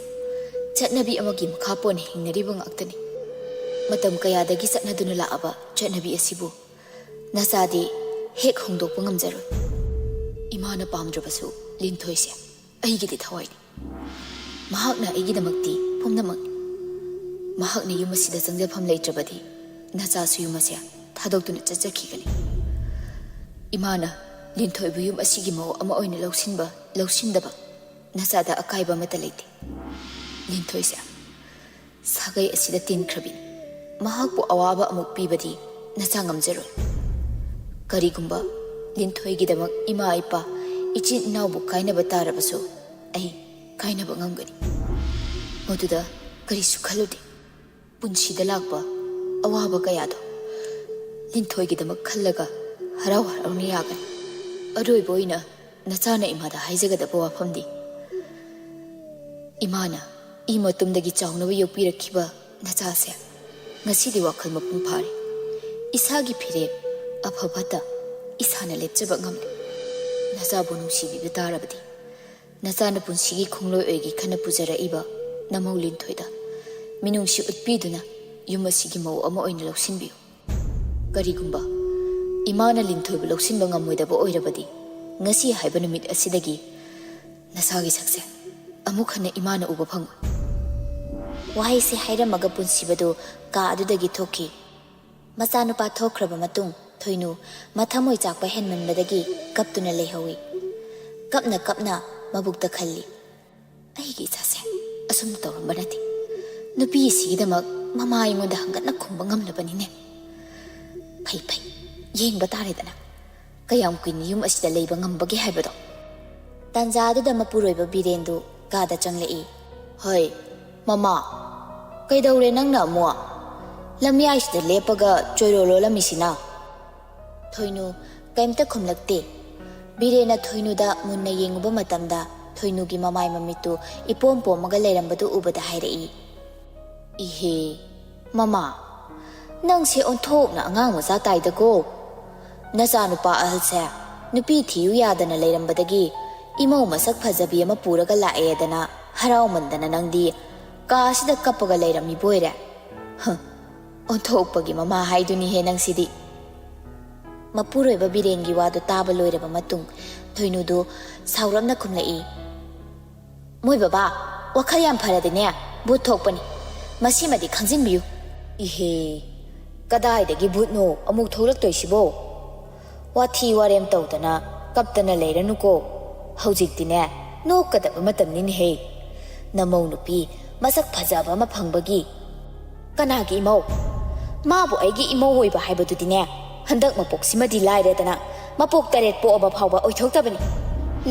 ꯆꯠꯅꯕꯤ ꯑꯃꯒꯤ ꯃꯈꯥ ꯄꯣꯟꯅ ꯍꯤꯡꯅꯔꯤꯕ ꯉꯥꯛꯇꯅꯤ꯫ ꯃꯇꯝ ꯀꯌꯥꯗꯒꯤ ꯆꯠꯅꯗꯨꯅ ꯂꯥꯛꯑꯕ ꯆꯠꯅꯕꯤ ꯑꯁꯤꯕꯨ ꯅꯆꯥꯗꯤ ꯍꯦꯛ ꯍꯣꯡꯗꯣꯛꯄ ꯉꯝꯖꯔꯣꯏ꯫ ꯏꯃꯥꯅ ꯄꯥꯝꯗ꯭ꯔꯕꯁꯨ ꯂꯤꯟꯊꯣꯏꯁꯦ ꯑꯩꯒꯤꯗꯤ ꯊꯋꯥꯏꯅꯤ꯫ ꯃꯍꯥꯛꯅ ꯑꯩꯒꯤꯗꯃꯛꯇꯤ ꯄꯨꯝꯅꯃꯛꯅꯤ꯫ ꯃꯍꯥꯛꯅ ꯌꯨꯝ ꯑꯁꯤꯗ ꯆꯪꯖꯐꯝ ꯂꯩꯇ꯭ꯔꯕꯗꯤ ꯅꯆꯥꯁꯨ ꯌꯨꯝ ꯑꯁꯦ ꯊꯥꯗꯣꯛꯇꯨꯅ ꯆꯠꯆꯈꯤꯒꯅꯤ꯫ ꯏꯃꯥꯅ ꯂꯤꯟꯊꯣꯏꯕꯨ ꯌꯨꯝ ꯑꯁꯤꯒꯤ ꯃꯧ ꯑꯃ ꯑꯣꯏꯅ ꯂꯧꯁꯤꯟꯕ, ꯂꯧꯁꯤꯟꯗꯕ ꯅꯆꯥꯗ ꯑꯀꯥꯏꯕ ꯑꯃꯠꯇ ꯂꯩꯇꯦ꯫ ꯂꯤꯟꯊꯣꯏꯁꯦ ꯁꯥꯒꯩ ꯑꯁꯤꯗ ꯇꯤꯟꯈ꯭ꯔꯕꯤꯅꯤ꯫ ꯃꯍꯥꯛꯄꯨ ꯑꯋꯥꯕ ꯑꯃꯨꯛ ꯄꯤꯕꯗꯤ ꯅꯆꯥ ꯉꯝꯖꯔꯣꯏ꯫ ꯀꯔꯤꯒꯨꯝꯕ ꯂꯤꯟꯊꯣꯏꯒꯤꯗꯃꯛ ꯏꯃꯥ ꯏꯄꯥ, ꯏꯆꯤꯟ ꯏꯅꯥꯎꯕꯨ ꯀꯥꯏꯅꯕ ꯇꯥꯔꯕꯁꯨ ꯑꯩ ꯀꯥꯏꯅꯕ ꯉꯝꯒꯅꯤ꯫ ꯃꯗꯨꯗ ꯀꯔꯤꯁꯨ ꯈꯜꯂꯨꯗꯦ꯫ ꯄꯨꯟꯁꯤꯗ ꯂꯥꯛꯄ ꯑꯋꯥꯕ ꯀꯌꯥꯗꯣ ꯂꯤꯟꯊꯣꯏꯒꯤꯗꯃꯛ ꯈꯜꯂꯒ ꯍꯔꯥꯎ ꯍꯔꯥꯎꯅ ꯌꯥꯒꯅꯤ꯫ ꯑꯔꯣꯏꯕ ꯑꯣꯏꯅ ꯅꯆꯥꯅ ꯏꯃꯥꯗ ꯍꯥꯏꯖꯒꯗꯕ ꯋꯥꯐꯝꯗꯤ, ꯏꯃꯥꯅ ꯏ ꯃꯇꯨꯝꯗꯒꯤ ꯆꯥꯎꯅꯕ ꯌꯣꯛꯄꯤꯔꯛꯈꯤꯕ ꯅꯆꯥꯁꯦ ꯉꯁꯤꯗꯤ ꯋꯥꯈꯜ ꯃꯄꯨꯡ ꯐꯥꯔꯦ꯫ ꯏꯁꯥꯒꯤ ꯐꯤꯔꯦꯞ ꯑꯐ ꯐꯠꯇ ꯏꯁꯥꯅ ꯂꯦꯞꯆꯕ ꯉꯝꯂꯦ꯫ ꯅꯆꯥꯕꯨ ꯅꯨꯡꯁꯤꯕꯤꯕ ꯇꯥꯔꯕꯗꯤ ꯅꯆꯥꯅ ꯄꯨꯟꯁꯤꯒꯤ ꯈꯣꯡꯂꯣꯏ ꯑꯣꯏꯒꯦ ꯈꯟꯅ ꯄꯨꯖꯔꯛꯏꯕ ꯅꯃꯧ ꯂꯤꯟꯊꯣꯏꯗ ꯃꯤꯅꯨꯡꯁꯤ ꯎꯠꯄꯤꯗꯨꯅ ꯌꯨꯝ ꯑꯁꯤꯒꯤ ꯃꯧ ꯑꯃ ꯑꯣꯏꯅ ꯂꯧꯁꯤꯟꯕꯤꯌꯨ꯫ ꯀꯔꯤꯒꯨꯝꯕ ꯏꯃꯥꯅ ꯂꯤꯟꯊꯣꯏꯕꯨ ꯂꯧꯁꯤꯟꯕ ꯉꯝꯃꯣꯏꯗꯕ ꯑꯣꯏꯔꯕꯗꯤ ꯉꯁꯤ ꯍꯥꯏꯕ ꯅꯨꯃꯤꯠ ꯑꯁꯤꯗꯒꯤ ꯅꯁꯥꯒꯤ ꯁꯛꯁꯦ ꯑꯃꯨꯛ ꯍꯟꯅ ꯏꯃꯥꯅ ꯎꯕ ꯐꯪꯉꯣꯏ꯫ ꯋꯥꯍꯩꯁꯦ ꯍꯥꯏꯔꯝꯃꯒ ꯄꯨꯟꯁꯤꯕꯗꯨ ꯀꯥ ꯑꯗꯨꯗꯒꯤ ꯊꯣꯛꯈꯤ꯫ ꯃꯆꯥꯅꯨꯄꯥ ꯊꯣꯛꯈ꯭ꯔꯕ ꯃꯇꯨꯡ ꯊꯣꯏꯅꯨ ꯃꯊꯃꯣꯏ ꯆꯥꯛꯄ ꯍꯦꯟꯃꯟꯕꯗꯒꯤ ꯀꯞꯇꯨꯅ ꯂꯩꯍꯧꯏ꯫ ꯀꯞꯅ ꯀꯞꯅ ꯃꯕꯨꯛꯇ ꯈꯜꯂꯤ, "ꯑꯩꯒꯤ ꯏꯆꯥꯁꯦ ꯑꯁꯨꯝ ꯇꯧꯔꯝꯕ ꯅꯠꯇꯦ꯫ ꯅꯨꯄꯤ ꯑꯁꯤꯒꯤꯗꯃꯛ ꯃꯃꯥ ꯑꯩꯉꯣꯟꯗ ꯍꯪꯒꯠꯅ ꯈꯨꯝꯕ ꯉꯝꯂꯕꯅꯤꯅꯦ꯫ ꯐꯩ ꯐꯩ, ꯌꯦꯡꯕ ꯇꯥꯔꯦꯗꯅ ꯀꯌꯥꯝ ꯀꯨꯏꯅ ꯌꯨꯝ ꯑꯁꯤꯗ ꯂꯩꯕ ꯉꯝꯕꯒꯦ ꯍꯥꯏꯕꯗꯣ"꯫ ꯇꯥꯟꯖꯥꯗꯨꯗ ꯃꯄꯨꯔꯣꯏꯕ ꯕꯤꯔꯦꯟꯗꯨ ꯀꯥꯗ ꯆꯪꯂꯛꯏ꯫ "ꯍꯣꯏ, ꯃꯃꯥ꯫ ꯀꯩꯗꯧꯔꯦ ꯅꯪꯅ ꯑꯃꯨꯛ? ꯂꯝꯌꯥꯏꯁꯤꯗ ꯂꯦꯞꯄꯒ ꯆꯣꯏꯔꯣ ꯂꯣꯜꯂꯝꯃꯤꯁꯤꯅ?" ꯊꯣꯏꯅꯨ ꯀꯩꯝꯇ ꯈꯨꯝꯂꯛꯇꯦ꯫ ꯕꯤꯔꯦꯟꯅ ꯊꯣꯏꯅꯨꯗ ꯃꯨꯟꯅ ꯌꯦꯡꯉꯨꯕ ꯃꯇꯝꯗ ꯊꯣꯏꯅꯨꯒꯤ ꯃꯃꯥꯏ ꯃꯃꯤꯠꯇꯨ ꯏꯄꯣꯝ ꯄꯣꯝꯃꯒ ꯂꯩꯔꯝꯕꯗꯨ ꯎꯕꯗ ꯍꯥꯏꯔꯛꯏ, "ꯏꯍꯦ, ꯃꯃꯥ, ꯅꯪꯁꯦ ꯑꯣꯟꯊꯣꯛꯅ ꯑꯉꯥꯡ ꯃꯆꯥ ꯇꯥꯏꯗꯀꯣ꯫ ꯅꯆꯥꯅꯨꯄꯥ ꯑꯍꯜꯁꯦ ꯅꯨꯄꯤ ꯊꯤꯌꯨ ꯌꯥꯗꯅ ꯂꯩꯔꯝꯕꯗꯒꯤ ꯏꯃꯧ ꯃꯁꯛ ꯐꯖꯕꯤ ꯑꯃ ꯄꯨꯔꯒ ꯂꯥꯛꯑꯦꯗꯅ ꯍꯔꯥꯎꯃꯟꯗꯅ ꯅꯪꯗꯤ ꯀꯥꯁꯤꯗ ꯀꯞꯄꯒ ꯂꯩꯔꯝꯃꯤꯕ ꯑꯣꯏꯔꯦ꯫ ꯍ, ꯑꯣꯟꯊꯣꯛꯄꯒꯤ ꯃꯃꯥ ꯍꯥꯏꯗꯨꯅꯤꯍꯦ ꯅꯪꯁꯤꯗꯤ"꯫ ꯃꯄꯨꯔꯣꯏꯕ ꯕꯤꯔꯦꯟꯒꯤ ꯋꯥꯗꯨ ꯇꯥꯕ ꯂꯣꯏꯔꯕ ꯃꯇꯨꯡ ꯊꯣꯏꯅꯨꯗꯨ ꯁꯥꯎꯔꯞꯅ ꯈꯨꯝꯂꯛꯏ, "ꯃꯣꯏ ꯕꯕꯥ, ꯋꯥꯈꯜ ꯌꯥꯝ ꯐꯔꯗꯤꯅꯦ ꯚꯨꯠ ꯊꯣꯛꯄꯅꯤ꯫ ꯃꯁꯤꯃꯗꯤ ꯈꯪꯖꯤꯟꯕꯤꯌꯨ"꯫ "ꯏꯍꯦ, ꯀꯗꯥꯏꯗꯒꯤ ꯚꯨꯠꯅꯣ ꯑꯃꯨꯛ ꯊꯣꯛꯂꯛꯇꯣꯏꯁꯤꯕꯣ? ꯋꯥꯊꯤ ꯋꯥꯔꯦꯝ ꯇꯧꯗꯅ ꯀꯞꯇꯅ ꯂꯩꯔꯅꯨꯀꯣ꯫ ꯍꯧꯖꯤꯛꯇꯤꯅꯦ ꯅꯣꯛꯀꯗꯕ ꯃꯇꯝꯅꯤꯅꯦꯍꯦ꯫ ꯅꯃꯧ ꯅꯨꯄꯤ ꯃꯁꯛ ꯐꯖꯕ ꯑꯃ ꯐꯪꯕꯒꯤ"꯫ "ꯀꯅꯥꯒꯤ ꯏꯃꯧ? ꯃꯥꯕꯨ ꯑꯩꯒꯤ ꯏꯃꯧ ꯑꯣꯏꯕ ꯍꯥꯏꯕꯗꯨꯗꯤꯅꯦ, ꯍꯟꯗꯛ ꯃꯄꯣꯛꯁꯤꯃꯗꯤ ꯂꯥꯏꯔꯗꯅ ꯃꯄꯣꯛ ꯇꯔꯦꯠ ꯄꯣꯛꯑꯕ ꯐꯥꯎꯕ ꯑꯣꯏꯊꯣꯛꯇꯕꯅꯤ꯫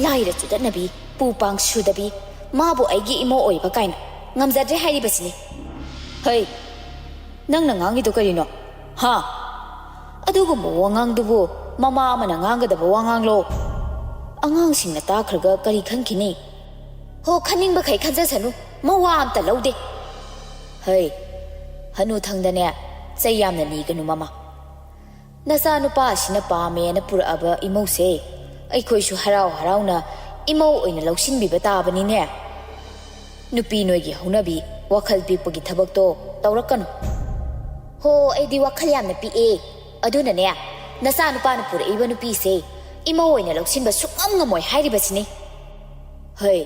ꯂꯥꯏꯔ ꯆꯨꯗꯠꯅꯕꯤ, ꯄꯨ ꯄꯥꯡ ꯁꯨꯗꯕꯤ, ꯃꯥꯕꯨ ꯑꯩꯒꯤ ꯏꯃꯧ ꯑꯣꯏꯕ ꯀꯥꯏꯅ ꯉꯝꯖꯗ꯭ꯔꯦ ꯍꯥꯏꯔꯤꯕꯁꯤꯅꯤ"꯫ "ꯍꯩ, ꯅꯪꯅ ꯉꯥꯡꯉꯤꯗꯣ ꯀꯔꯤꯅꯣ? ꯍꯥ? ꯑꯗꯨꯒꯨꯝꯕ ꯋꯥꯉꯥꯡꯗꯨꯕꯨ ꯃꯃꯥ ꯑꯃꯅ ꯉꯥꯡꯒꯗꯕ ꯋꯥꯉꯥꯡꯂꯣ? ꯑꯉꯥꯡꯁꯤꯡꯅ ꯇꯥꯈ꯭ꯔꯒ ꯀꯔꯤ ꯈꯟꯈꯤꯅꯤ?" "ꯍꯣ, ꯈꯟꯅꯤꯡꯕꯈꯩ ꯈꯟꯖꯁꯅꯨ, ꯃꯋꯥ ꯑꯝꯇ ꯂꯧꯗꯦ"꯫ "ꯍꯩ, ꯍꯅꯨꯊꯪꯗꯅꯦ ꯆꯩ ꯌꯥꯝꯅ ꯅꯤꯒꯅꯨ ꯃꯃꯥ꯫ ꯅꯆꯥꯅꯨꯄꯥ ꯑꯁꯤꯅ ꯄꯥꯝꯃꯦꯅ ꯄꯨꯔꯛꯑꯕ ꯏꯃꯧꯁꯦ ꯑꯩꯈꯣꯏꯁꯨ ꯍꯔꯥꯎ ꯍꯔꯥꯎꯅ ꯏꯃꯧ ꯑꯣꯏꯅ ꯂꯧꯁꯤꯟꯕꯤꯕ ꯇꯥꯕꯅꯤꯅꯦ꯫ ꯅꯨꯄꯤ ꯅꯣꯏꯒꯤ ꯍꯧꯅꯕꯤ ꯋꯥꯈꯜ ꯄꯤꯛꯄꯒꯤ ꯊꯕꯛꯇꯣ ꯇꯧꯔꯛꯀꯅꯨ"꯫ "ꯍꯣ, ꯑꯩꯗꯤ ꯋꯥꯈꯜ ꯌꯥꯝꯅ ꯄꯤꯛꯑꯦ꯫ ꯑꯗꯨꯅꯅꯦ, ꯅꯆꯥꯅꯨꯄꯥꯅ ꯄꯨꯔꯛꯏꯕ ꯅꯨꯄꯤꯁꯦ ꯏꯃꯧ ꯑꯣꯏꯅ ꯂꯧꯁꯤꯟꯕ ꯁꯨꯛꯉꯝ ꯉꯝꯃꯣꯏ ꯍꯥꯏꯔꯤꯕꯁꯤꯅꯤ"꯫ "ꯍꯩ,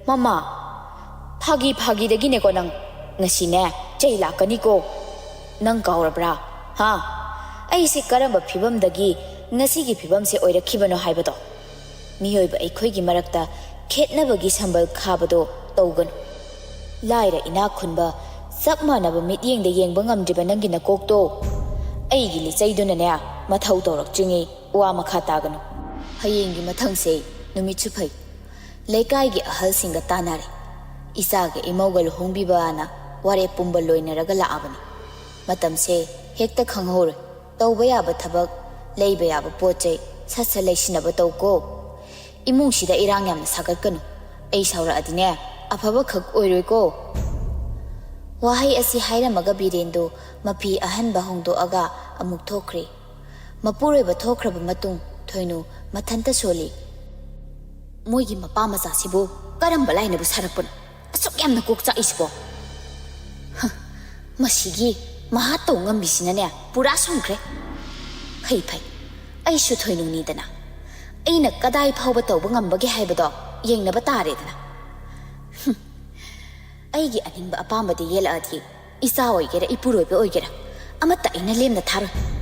ꯃꯃꯥ, ꯐꯥꯒꯤ ꯐꯥꯒꯤꯗꯒꯤꯅꯦꯀꯣ ꯅꯪ ꯉꯁꯤꯅꯦ ꯆꯩ ꯂꯥꯛꯀꯅꯤꯀꯣ꯫ ꯅꯪ ꯀꯥꯎꯔꯕ꯭ꯔꯥ? ꯍꯥ? ꯑꯩꯁꯦ ꯀꯔꯝꯕ ꯐꯤꯕꯝꯗꯒꯤ ꯉꯁꯤꯒꯤ ꯐꯤꯕꯝꯁꯦ ꯑꯣꯏꯔꯛꯈꯤꯕꯅꯣ ꯍꯥꯏꯕꯗꯣ?" ꯃꯤꯑꯣꯏꯕ ꯑꯩꯈꯣꯏꯒꯤ ꯃꯔꯛꯇ ꯈꯦꯠꯅꯕꯒꯤ ꯁꯝꯕꯜ ꯈꯥꯕꯗꯣ ꯇꯧꯒꯅꯨ꯫ ꯂꯥꯏꯔ ꯏꯅꯥꯛ ꯈꯨꯟꯕ ꯆꯞ ꯃꯥꯟꯅꯕ ꯃꯤꯠꯌꯦꯡꯗ ꯌꯦꯡꯕ ꯉꯝꯗ꯭ꯔꯤꯕ ꯅꯪꯒꯤ ꯅꯀꯣꯛꯇꯣ ꯑꯩꯒꯤ ꯂꯤꯆꯩꯗꯨꯅꯅꯦ ꯃꯊꯧ ꯇꯧꯔꯛꯇ꯭ꯔꯤꯉꯩ ꯋꯥ ꯃꯈꯥ ꯇꯥꯒꯅꯨ꯫ ꯍꯌꯦꯡꯒꯤ ꯃꯊꯪꯁꯦ ꯅꯨꯃꯤꯠꯁꯨ ꯐꯩ꯫ ꯂꯩꯀꯥꯏꯒꯤ ꯑꯍꯜꯁꯤꯡꯒ ꯇꯥꯟꯅꯔꯦ꯫ ꯏꯆꯥꯒ ꯏꯃꯧꯒ ꯂꯨꯍꯣꯡꯕꯤꯕꯅ ꯋꯥꯔꯦꯞ ꯄꯨꯝꯕ ꯂꯣꯏꯅꯔꯒ ꯂꯥꯛꯑꯕꯅꯤ꯫ ꯃꯇꯝꯁꯦ ꯍꯦꯛꯇ ꯈꯪꯍꯧꯔꯣꯏ꯫ ꯇꯧꯕ ꯌꯥꯕ ꯊꯕꯛ, ꯂꯩꯕ ꯌꯥꯕ ꯄꯣꯠ ꯆꯩ ꯁꯠ ꯁꯠ ꯂꯩꯁꯤꯟꯅꯕ ꯇꯧꯀꯣ꯫ ꯏꯃꯨꯡꯁꯤꯗ ꯏꯔꯥꯡ ꯌꯥꯝꯅ ꯁꯥꯒꯠꯀꯅꯨ꯫ ꯑꯩ ꯁꯥꯎꯔꯛꯑꯗꯤꯅꯦ, ꯑꯐꯕ ꯈꯛ ꯑꯣꯏꯔꯣꯏꯀꯣ꯫ ꯋꯥꯍꯩ ꯑꯁꯤ ꯍꯥꯏꯔꯝꯃꯒ ꯕꯤꯔꯦꯟꯗꯨ ꯃꯐꯤ ꯑꯍꯟꯕ ꯍꯣꯡꯗꯣꯛꯑꯒ ꯑꯃꯨꯛ ꯊꯣꯛꯈ꯭ꯔꯦ꯫ ꯃꯄꯨꯔꯣꯏꯕ ꯊꯣꯛꯈ꯭ꯔꯕ ꯃꯇꯨꯡ ꯊꯣꯏꯅꯨ ꯃꯊꯟꯇ ꯁꯣꯜꯂꯤ꯫ ꯃꯣꯏꯒꯤ ꯃꯄꯥ ꯃꯆꯥꯁꯤꯕꯨ ꯀꯔꯝꯕ ꯂꯥꯏꯅꯕꯨ ꯁꯥꯔꯛꯄꯅꯣ? ꯑꯁꯨꯛ ꯌꯥꯝꯅ ꯀꯣꯛ ꯆꯥꯛꯏꯁꯤꯕꯣ? ꯍ, ꯃꯁꯤꯒꯤ ꯃꯍꯥ ꯇꯧ ꯉꯝꯕꯤꯁꯤꯅꯅꯦ ꯄꯨꯔꯥ ꯁꯨꯝꯈ꯭ꯔꯦ꯫ ꯐꯩ ꯐꯩ, ꯑꯩꯁꯨ ꯊꯣꯏꯅꯨꯅꯤꯗꯅ꯫ ꯑꯩꯅ ꯀꯗꯥꯏ ꯐꯥꯎꯕ ꯇꯧꯕ ꯉꯝꯕꯒꯦ ꯍꯥꯏꯕꯗꯣ ꯌꯦꯡꯅꯕ ꯇꯥꯔꯦꯗꯅ꯫ ꯍꯨꯝ, ꯑꯩꯒꯤ ꯑꯅꯤꯡꯕ ꯑꯄꯥꯝꯕꯗ ꯌꯦꯜꯂꯛꯑꯗꯤ ꯏꯆꯥ ꯑꯣꯏꯒꯦꯔꯥ ꯏꯄꯨꯔꯣꯏꯕ ꯑꯣꯏꯒꯦꯔꯥ ꯑꯃꯠꯇ ꯑꯩꯅ ꯂꯦꯝꯅ ꯊꯥꯔꯣꯏ꯫